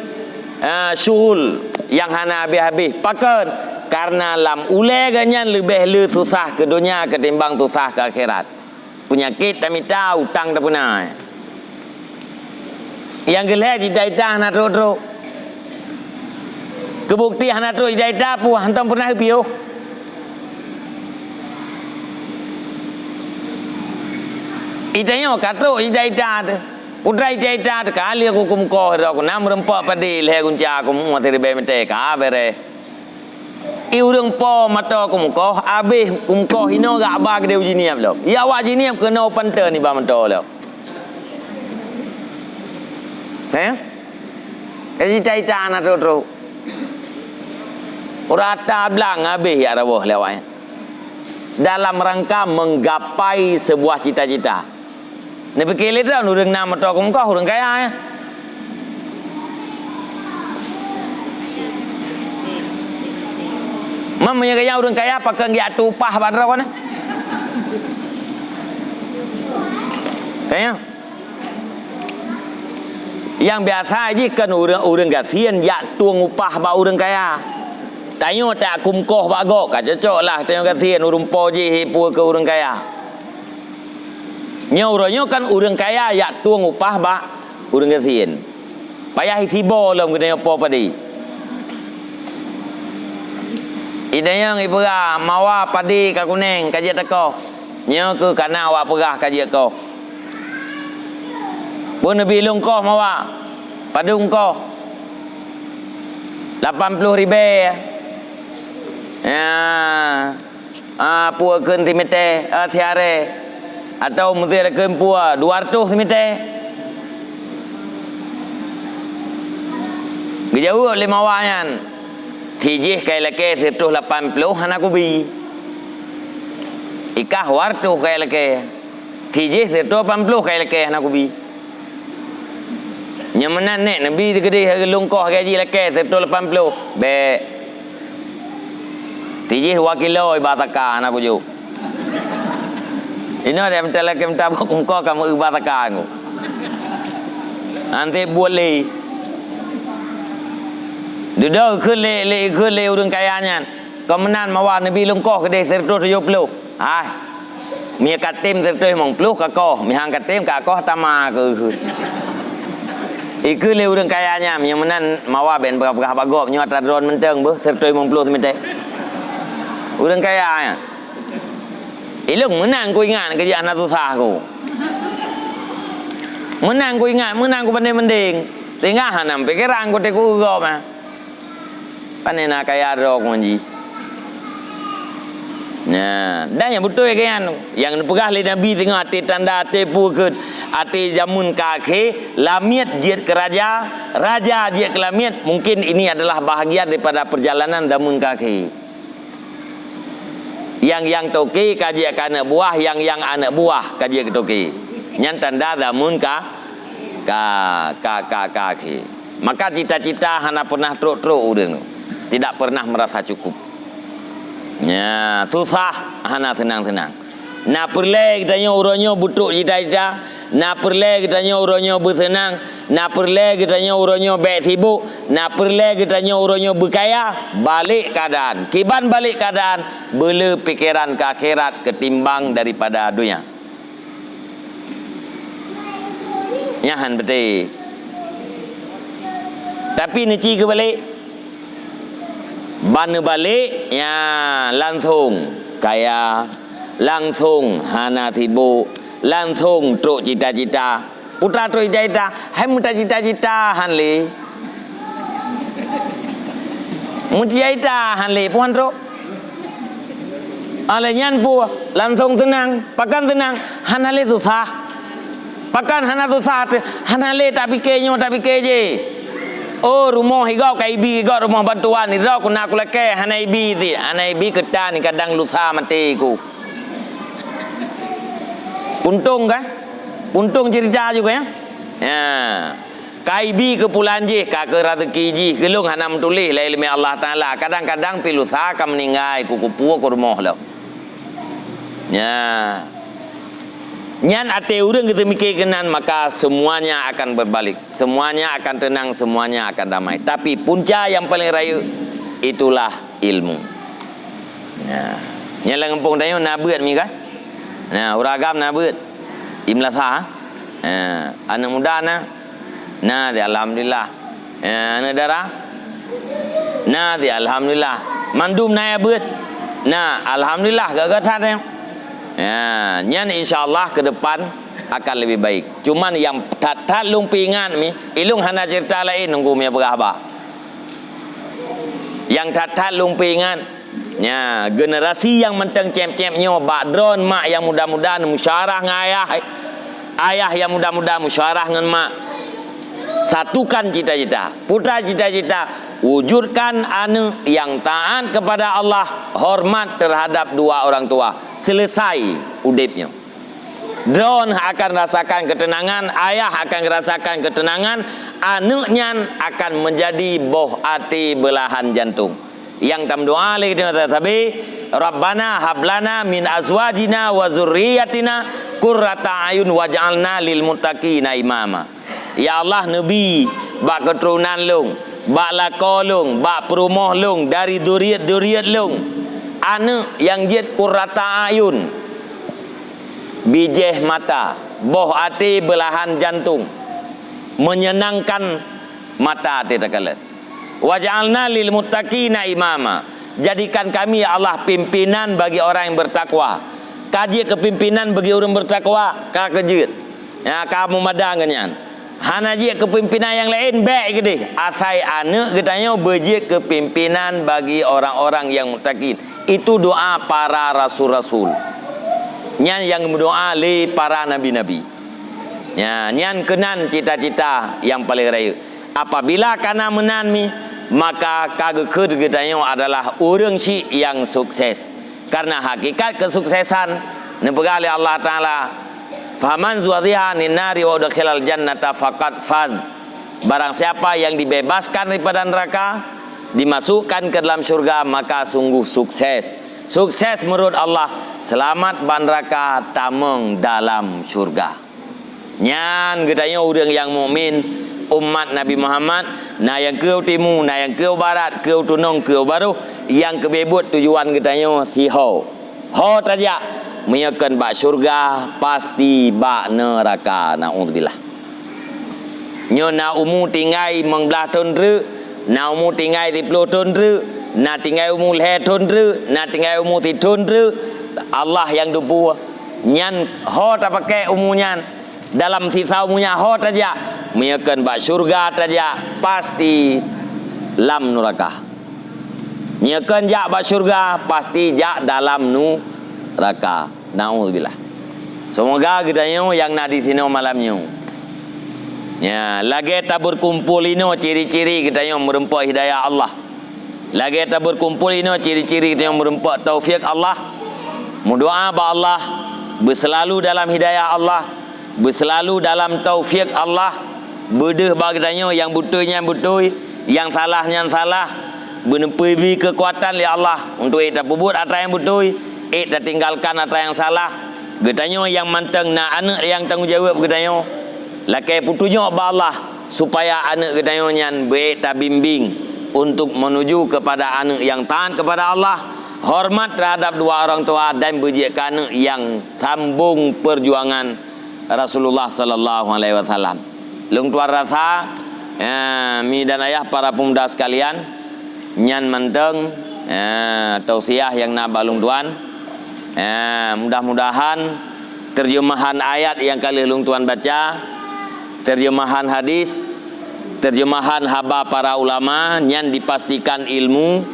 ha, syughul nyang hana habéh-habéh. Pakon? Karena lam ulée geuh nyan leubeh le susah keu donya ketimbang susah keu akhirat. Peunyakét tamita, utang tapeuna. Nyang keu lhée cita-cita hana trok-trok. Keubukti hana trok cita-cita peue, hantom peureunah geupiôh. Geutanyoe ka trok cita-cita teuh. Putra cita-cita teuh ka lheueh ku keumeukoh, ku na meurumpok padé lhée gunca ku meu'ue siribée meuté ka béréh. I ureuëng po mata keumeukoh, abéh keumeukoh inoe gak ba keudeh u Jeunieb lom. Ya awak Jeunieb keunoe panteun iba mata lom. Heh? Cita-cita na trok-trok. Rata blang abéh ya rawah lé awak nyan. Dalam rangka menggapai sebuah cita-cita. Neupike lé droe ureuëng na meutoe keumeukoh ureuëng kaya, ya. Meunyoe gaya ureuëng kaya pakon geujak tueng upah bak droe nyan. Kaya. Nyang biasa jih kan ureuëng, ureuëng gasien jak tueng upah bak ureuëng kaya. Tanyoe tak kumkoh bak gob, ka cocok lah tanyoe gasien ureuëng po jih ipue keu ureuëng kaya. Nyoe uroe nyoe kan ureuëng kaya jak tueng upah bak ureuëng gasien. Payah isibo lom geutanyoe po padi. Idayang ipeugah mawa padi ka kuneng ka jeuet takoh. Nyoe keuh kana awak peugah ka jeuet koh. Pun neubi lôn koh mawa. Padum koh. Lapan ploh ribèe. Ya. Ah, pue kheun simètè, ah, siarè. Atau meusé kheun pue dua ratus simètè. Geujaweueb lé mawa nyan, "Sijih ka ilakèe siratoh lapan ploh hana kubi. Ikah dua ratus ka ilakèe. Sijih siratoh lapan ploh ka ilakèe hana kubi." Nyang meunan nèk neubi teukeudeh lôn koh gaji lakèe siratoh lapan ploh. Bèk. Sijih dua kilo iba saka hana kujok. Inoe deh meutalakèe meutabok muka ka meu iba saka ngu. Nanti buet lé. Dudoe ikheun lé, lé ikheun lé ureuëng kaya nyan. Kon meunan mawa neubi lôn koh keudeh siratoh tujoh ploh. Hai. Mie katem siratoh limong ploh ka koh, mie han katem ka koh tama keu ikheun. Ikheun lé ureuëng kaya nyan, nyang meunan mawa bèk peugah-peugah bak gob, nyoe atra droen mantong beuh siratoh limong ploh simètè. Ureuëng kaya nyan. Ilôn meunan kuingat keu jih hana susah ku. Meunan kuingat, meunan kubandeng-bandeng. Tinggai hana pikeran ku teuk ku gob mah. Pane na kaya droe ngon jih. Nah, dan nyang beutôi keu nyan, nyang neupeugah lé Nabi singoh até tanda, até peue kheun, até jameun ka akhé, lamiet jeuet keu raja, raja jeuet keu lamiet, mungkin ini adalah bahagian daripada perjalanan jameun ka akhé. Nyang, nyang toke ka jeuet keu aneuk buah, nyang, nyang aneuk buah ka jeuet keu toke. Nyan tanda jameun ka, ka, ka, ka, ka akhé. Maka cita-cita hana pernah trok-trok ureuëng tu. Tidak pernah merasa cukup. Nya, susah, hana seunang-seunang. Na peureulèe geutanyoe uroe nyoe beutrok cita-cita, na peureulèe geutanyoe uroe nyoe beuseunang, na peureulèe geutanyoe uroe nyoe bèk sibok, na peureulèe geutanyoe uroe nyoe beukaya, balek keuadaan. Kiban balek keuadaan, beuleu pikeran keu akhirat keutimbang daripada donya. Nyan han beutôi. Tapi neuci keubalek. Ban neubalek, nya langsong kaya, langsong hana sibok, langsong trok cita-cita. Putra trok cita-cita, hai meuta cita-cita han lé. Meucita-cita han lé, puhan trok. Oleh nyan peue langsong seunang, pakon seunang, hana lé susah. Pakon hana susah, hana lé tapike nyoe tapike jih. Oh, rumoh igob ka ibi igob rumoh bantuan, idroe ku na kulakèe hana ibi sit, hana ibi keutan kadang lusa maté ku. Puntông kah? Puntông cerita juga ya. Ya. Ka ibi keu pulan jih, ka keu raseuki jih, geulong hana meutuléh lé ileumèe Allah Taala. Kadang-kadang pih lusa ka meuninggai, ku kupu ku rumoh lom. Nya. Nyan até ureuëng geuteumiké keunan, maka semuanya akan berbalik. Semuanya akan tenang, semuanya akan damai. Tapi punca nyang paleng rayeuk, itulah ilmu. Nya. Nyan lam gampông tanyoe na beuet mi kah? Nah, ureuëng agam na beuet. Imlasa. Ha, aneuk muda na. Na, di alhamdulillah. Ya, aneuk dara? Na, di alhamdulillah. Mandum na ya beuet? Na, alhamdulillah, gagah that ya. Ya, nyan insya Allah ke depan akan lebih baik. Cuman nyang that-that lôn peuingat mi, ilôn hana cerita laén nunggu mi peugah bah. Nyang that-that lôn peuingat, nya, generasi nyang mantong cém-cém nyoe bak droen mak nyang muda-muda neumusyawarah ngon ayah, ayah nyang muda-muda musyawarah ngon mak. Satukan cita-cita. Putra cita-cita, wujudkan aneuk nyang taat kepada Allah, hormat terhadap dua orang tua. Selesai udeb nyoe. Droen akan rasakan keuteunangan, ayah akan rasakan keuteunangan, aneuk nyan akan menjadi boh até beulahan jantung. Nyang tameudoa lé geutanyoe sabe, "Rabbana hablana min azwajina wa zurriyatina qurrata ayun waj'alna lil muttaqina imama." Ya Allah, neubi bak keuturonan lôn, bak lakoe lôn, bak peurumoh lôn, dari duriet-duriet lôn, aneuëk nyang jeuet qurrata ayun, bijéh mata, boh até, beulahan jantông, menyenangkan mata até takalon. Waj'alna lil muttaqina imama. Jadikan kami, ya Allah, pimpinan bagi orang yang bertakwa. Ka jeuet keu pimpinan bagi ureuëng bertakwa, ka keu jeuet. Ya, ka meumada ngon nyan. Hana jeuet keu pimpinan nyang laén, bék keudeh. Asai aneuëk geutanyoe beujeuet keu pimpinan bagi orang-orang yang muttaqin. Itu doa para rasul-rasul. Nyan nyang meudoa lé para nabi-nabi. Ya, nyan keunan cita-cita nyang paleng rayeuk. Apabila kana meunan mi, maka ka geukheun geutanyoe adalah ureuëng syiek nyang sukses. Karena hakikat kesuksesan neupeugah lé Allah Taala, "Faman zuhziha 'anin nari wa udkhilal jannata faqad faz." Barang siapa yang dibebaskan daripada neraka, dimasukkan ke dalam syurga, maka sungguh sukses. Sukses menurut Allah, selamat ban neraka, tamong dalam syurga. Nyan geutanyoe ureuëng nyang mukmin, umat Nabi Muhammad, na nyang keu timu, na nyang keu barat, keu tunong, keu baroh, nyang keubeubeuet tujuan geutanyoe siho. Ho tajak, meunyoe kon bak syurga, pasti bak neuraka. Naudzubillah. Nyoe na umu tinggai limong blaih thon treuk, na umu tinggai siplôh thon treuk, na tinggai umu lhée thon treuk, na tinggai umu sithon treuk, Allah nyang teupeue. Nyan ho tapakée umu nyan. Dalam sisa umu nyan ho tajak, meunyoe kon bak syurga tajak, pasti lam nuraka. Nyoe kon jak bak syurga, pasti jak dalam nuraka. Naudzubillah. Seumoga geutanyoe nyang na disinoe malam nyoe, ya, lagée tabeurkumpol inoe ciri-ciri geutanyoe meureumpok hidayah Allah. Lagée tabeurkumpol inoe ciri-ciri geutanyoe meureumpok taufik Allah. Meudoa bak Allah, beuseulalu dalam hidayah Allah, beuseulalu dalam taufik Allah, beudeuh bak geutanyoe nyang beutôi nyan beutôi, nyang salah nyan salah, beuneupeubi keukuatan lé Allah untuk ék tapeubuet atra nyang beutôi, ék tatinggalkan atra nyang salah. Geutanyoe nyang mantong na aneuëk nyang tanggong jaweueb geutanyoe, lakée peutunyok bak Allah supaya aneuëk geutanyoe nyan beuék tabimbing untuk menuju kepada aneuëk nyang taat kepada Allah, hormat terhadap dua orang tua dan beujeuet keu aneuëk nyang sambong peujuangan Rasulullah sallallahu alaihi wasallam. Lôn tuan rasa, ya, mi dan ayah para pemuda sekalian, nyan mantong, ya, tausiah nyang na bak lôn tuan. Ya, mudah-mudahan terjemahan ayat nyang ka lheueh lôn tuan baca, terjemahan hadis, terjemahan haba para ulama nyan dipastikan ilmu.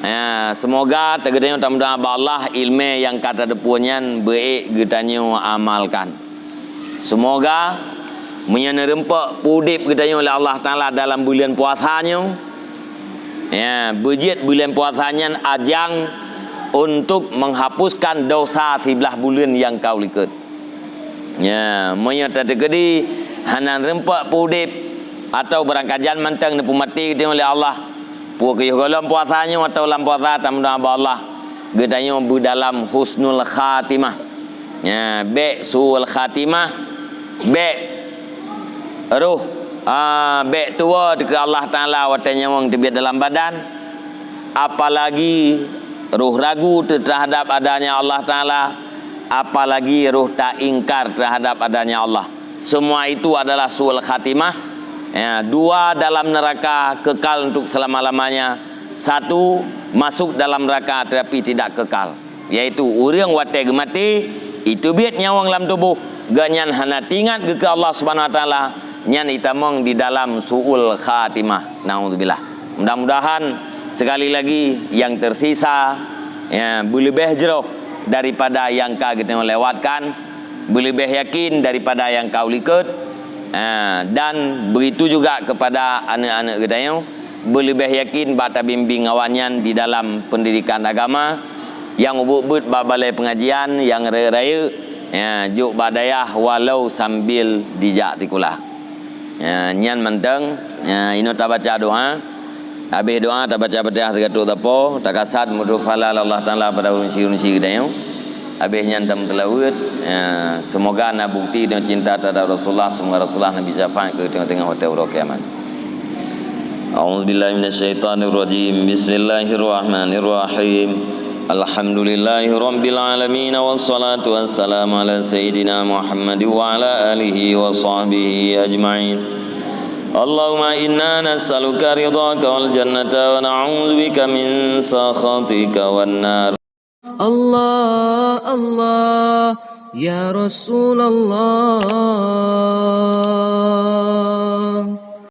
Ya, seumoga teugeudeh tameudoá bak Allah, ileumé nyang ka tateupeue nyan beuék geutanyoe amalkan. Seumoga meunyoe neureumpok udeb geutanyoe lé Allah Taala dalam buleuen puasa nyoe, ya, beujeuet buleuen puasa nyan ajang untuk menghapuskan dosa siblaih buleuen nyang ka u likot. Ya, meunyoe tateukeudi hana neureumpok udeb atawa beurangkajan mantong neupeumaté geutanyoe lé Allah, peu keuh gohlom puasa nyoe atawa lam puasa, tameudoá bak Allah geutanyoe beudalam husnul khatimah. Ya, bék suul khatimah, bék roh, ah, bék tuwoe keu Allah Taala watée nyawöng teubiet dalam badan, apalagi roh ragu teu-, terhadap adanya Allah Taala, apalagi roh taingkar terhadap adanya Allah. Semua itu adalah suul khatimah. Ya, dua dalam neraka kekal untuk selama-lamanya. Satu masuk dalam neraka tetapi tidak kekal, yaitu ureuëng watée geumaté, iteubiet nyawöng lam tuboh, gobnyan hana teuingat geukeue Allah Subhanahu Wa Taala, nyan itamong di dalam suul khatimah. Naudzubillah. Mudah-mudahan sekali lagi yang tersisa, ya, beuleubeh jroh daripada nyang ka geutanyoe lewatkan, beuleubeh yakin daripada nyang ka u likot, ha, dan begitu juga kepada aneuëk-aneuëk geutanyoe, beuleubeh yakin bak tabimbing awaknyan di dalam pendidikan agama, nyang ubeuet-ubeuet bak balai pengajian, nyang rayeuk-rayeuk, ya, jok bak dayah walau sambil dijak sikula. Ya, nyan mantong, ya, inoe tabaca doa. Habéh doa, tabaca Fatihah sigatok tapo, takasad meudroe pahala lé Allah Taala bak ureuëng syiek-ureuëng syiek geutanyoe. Habéh nyan tameuseulaweuet, Ya, semoga na bukti dan cinta terhadap Rasulullah, semoga Rasulullah na beusafaat keu teungoh-teungoh watèe uroe kiamat. A'udzubillahi minasyaitonirrajim. Bismillahirrahmanirrahim. Alhamdulillahirabbil alamin, wassalatu wassalamu ala sayyidina Muhammad wa ala alihi wa sahbihi ajmain. Allahumma inna nas'aluka ridhaka wal jannata wa na'udzubika min sakhatika wan nar. Allah, Allah, ya Rasulullah.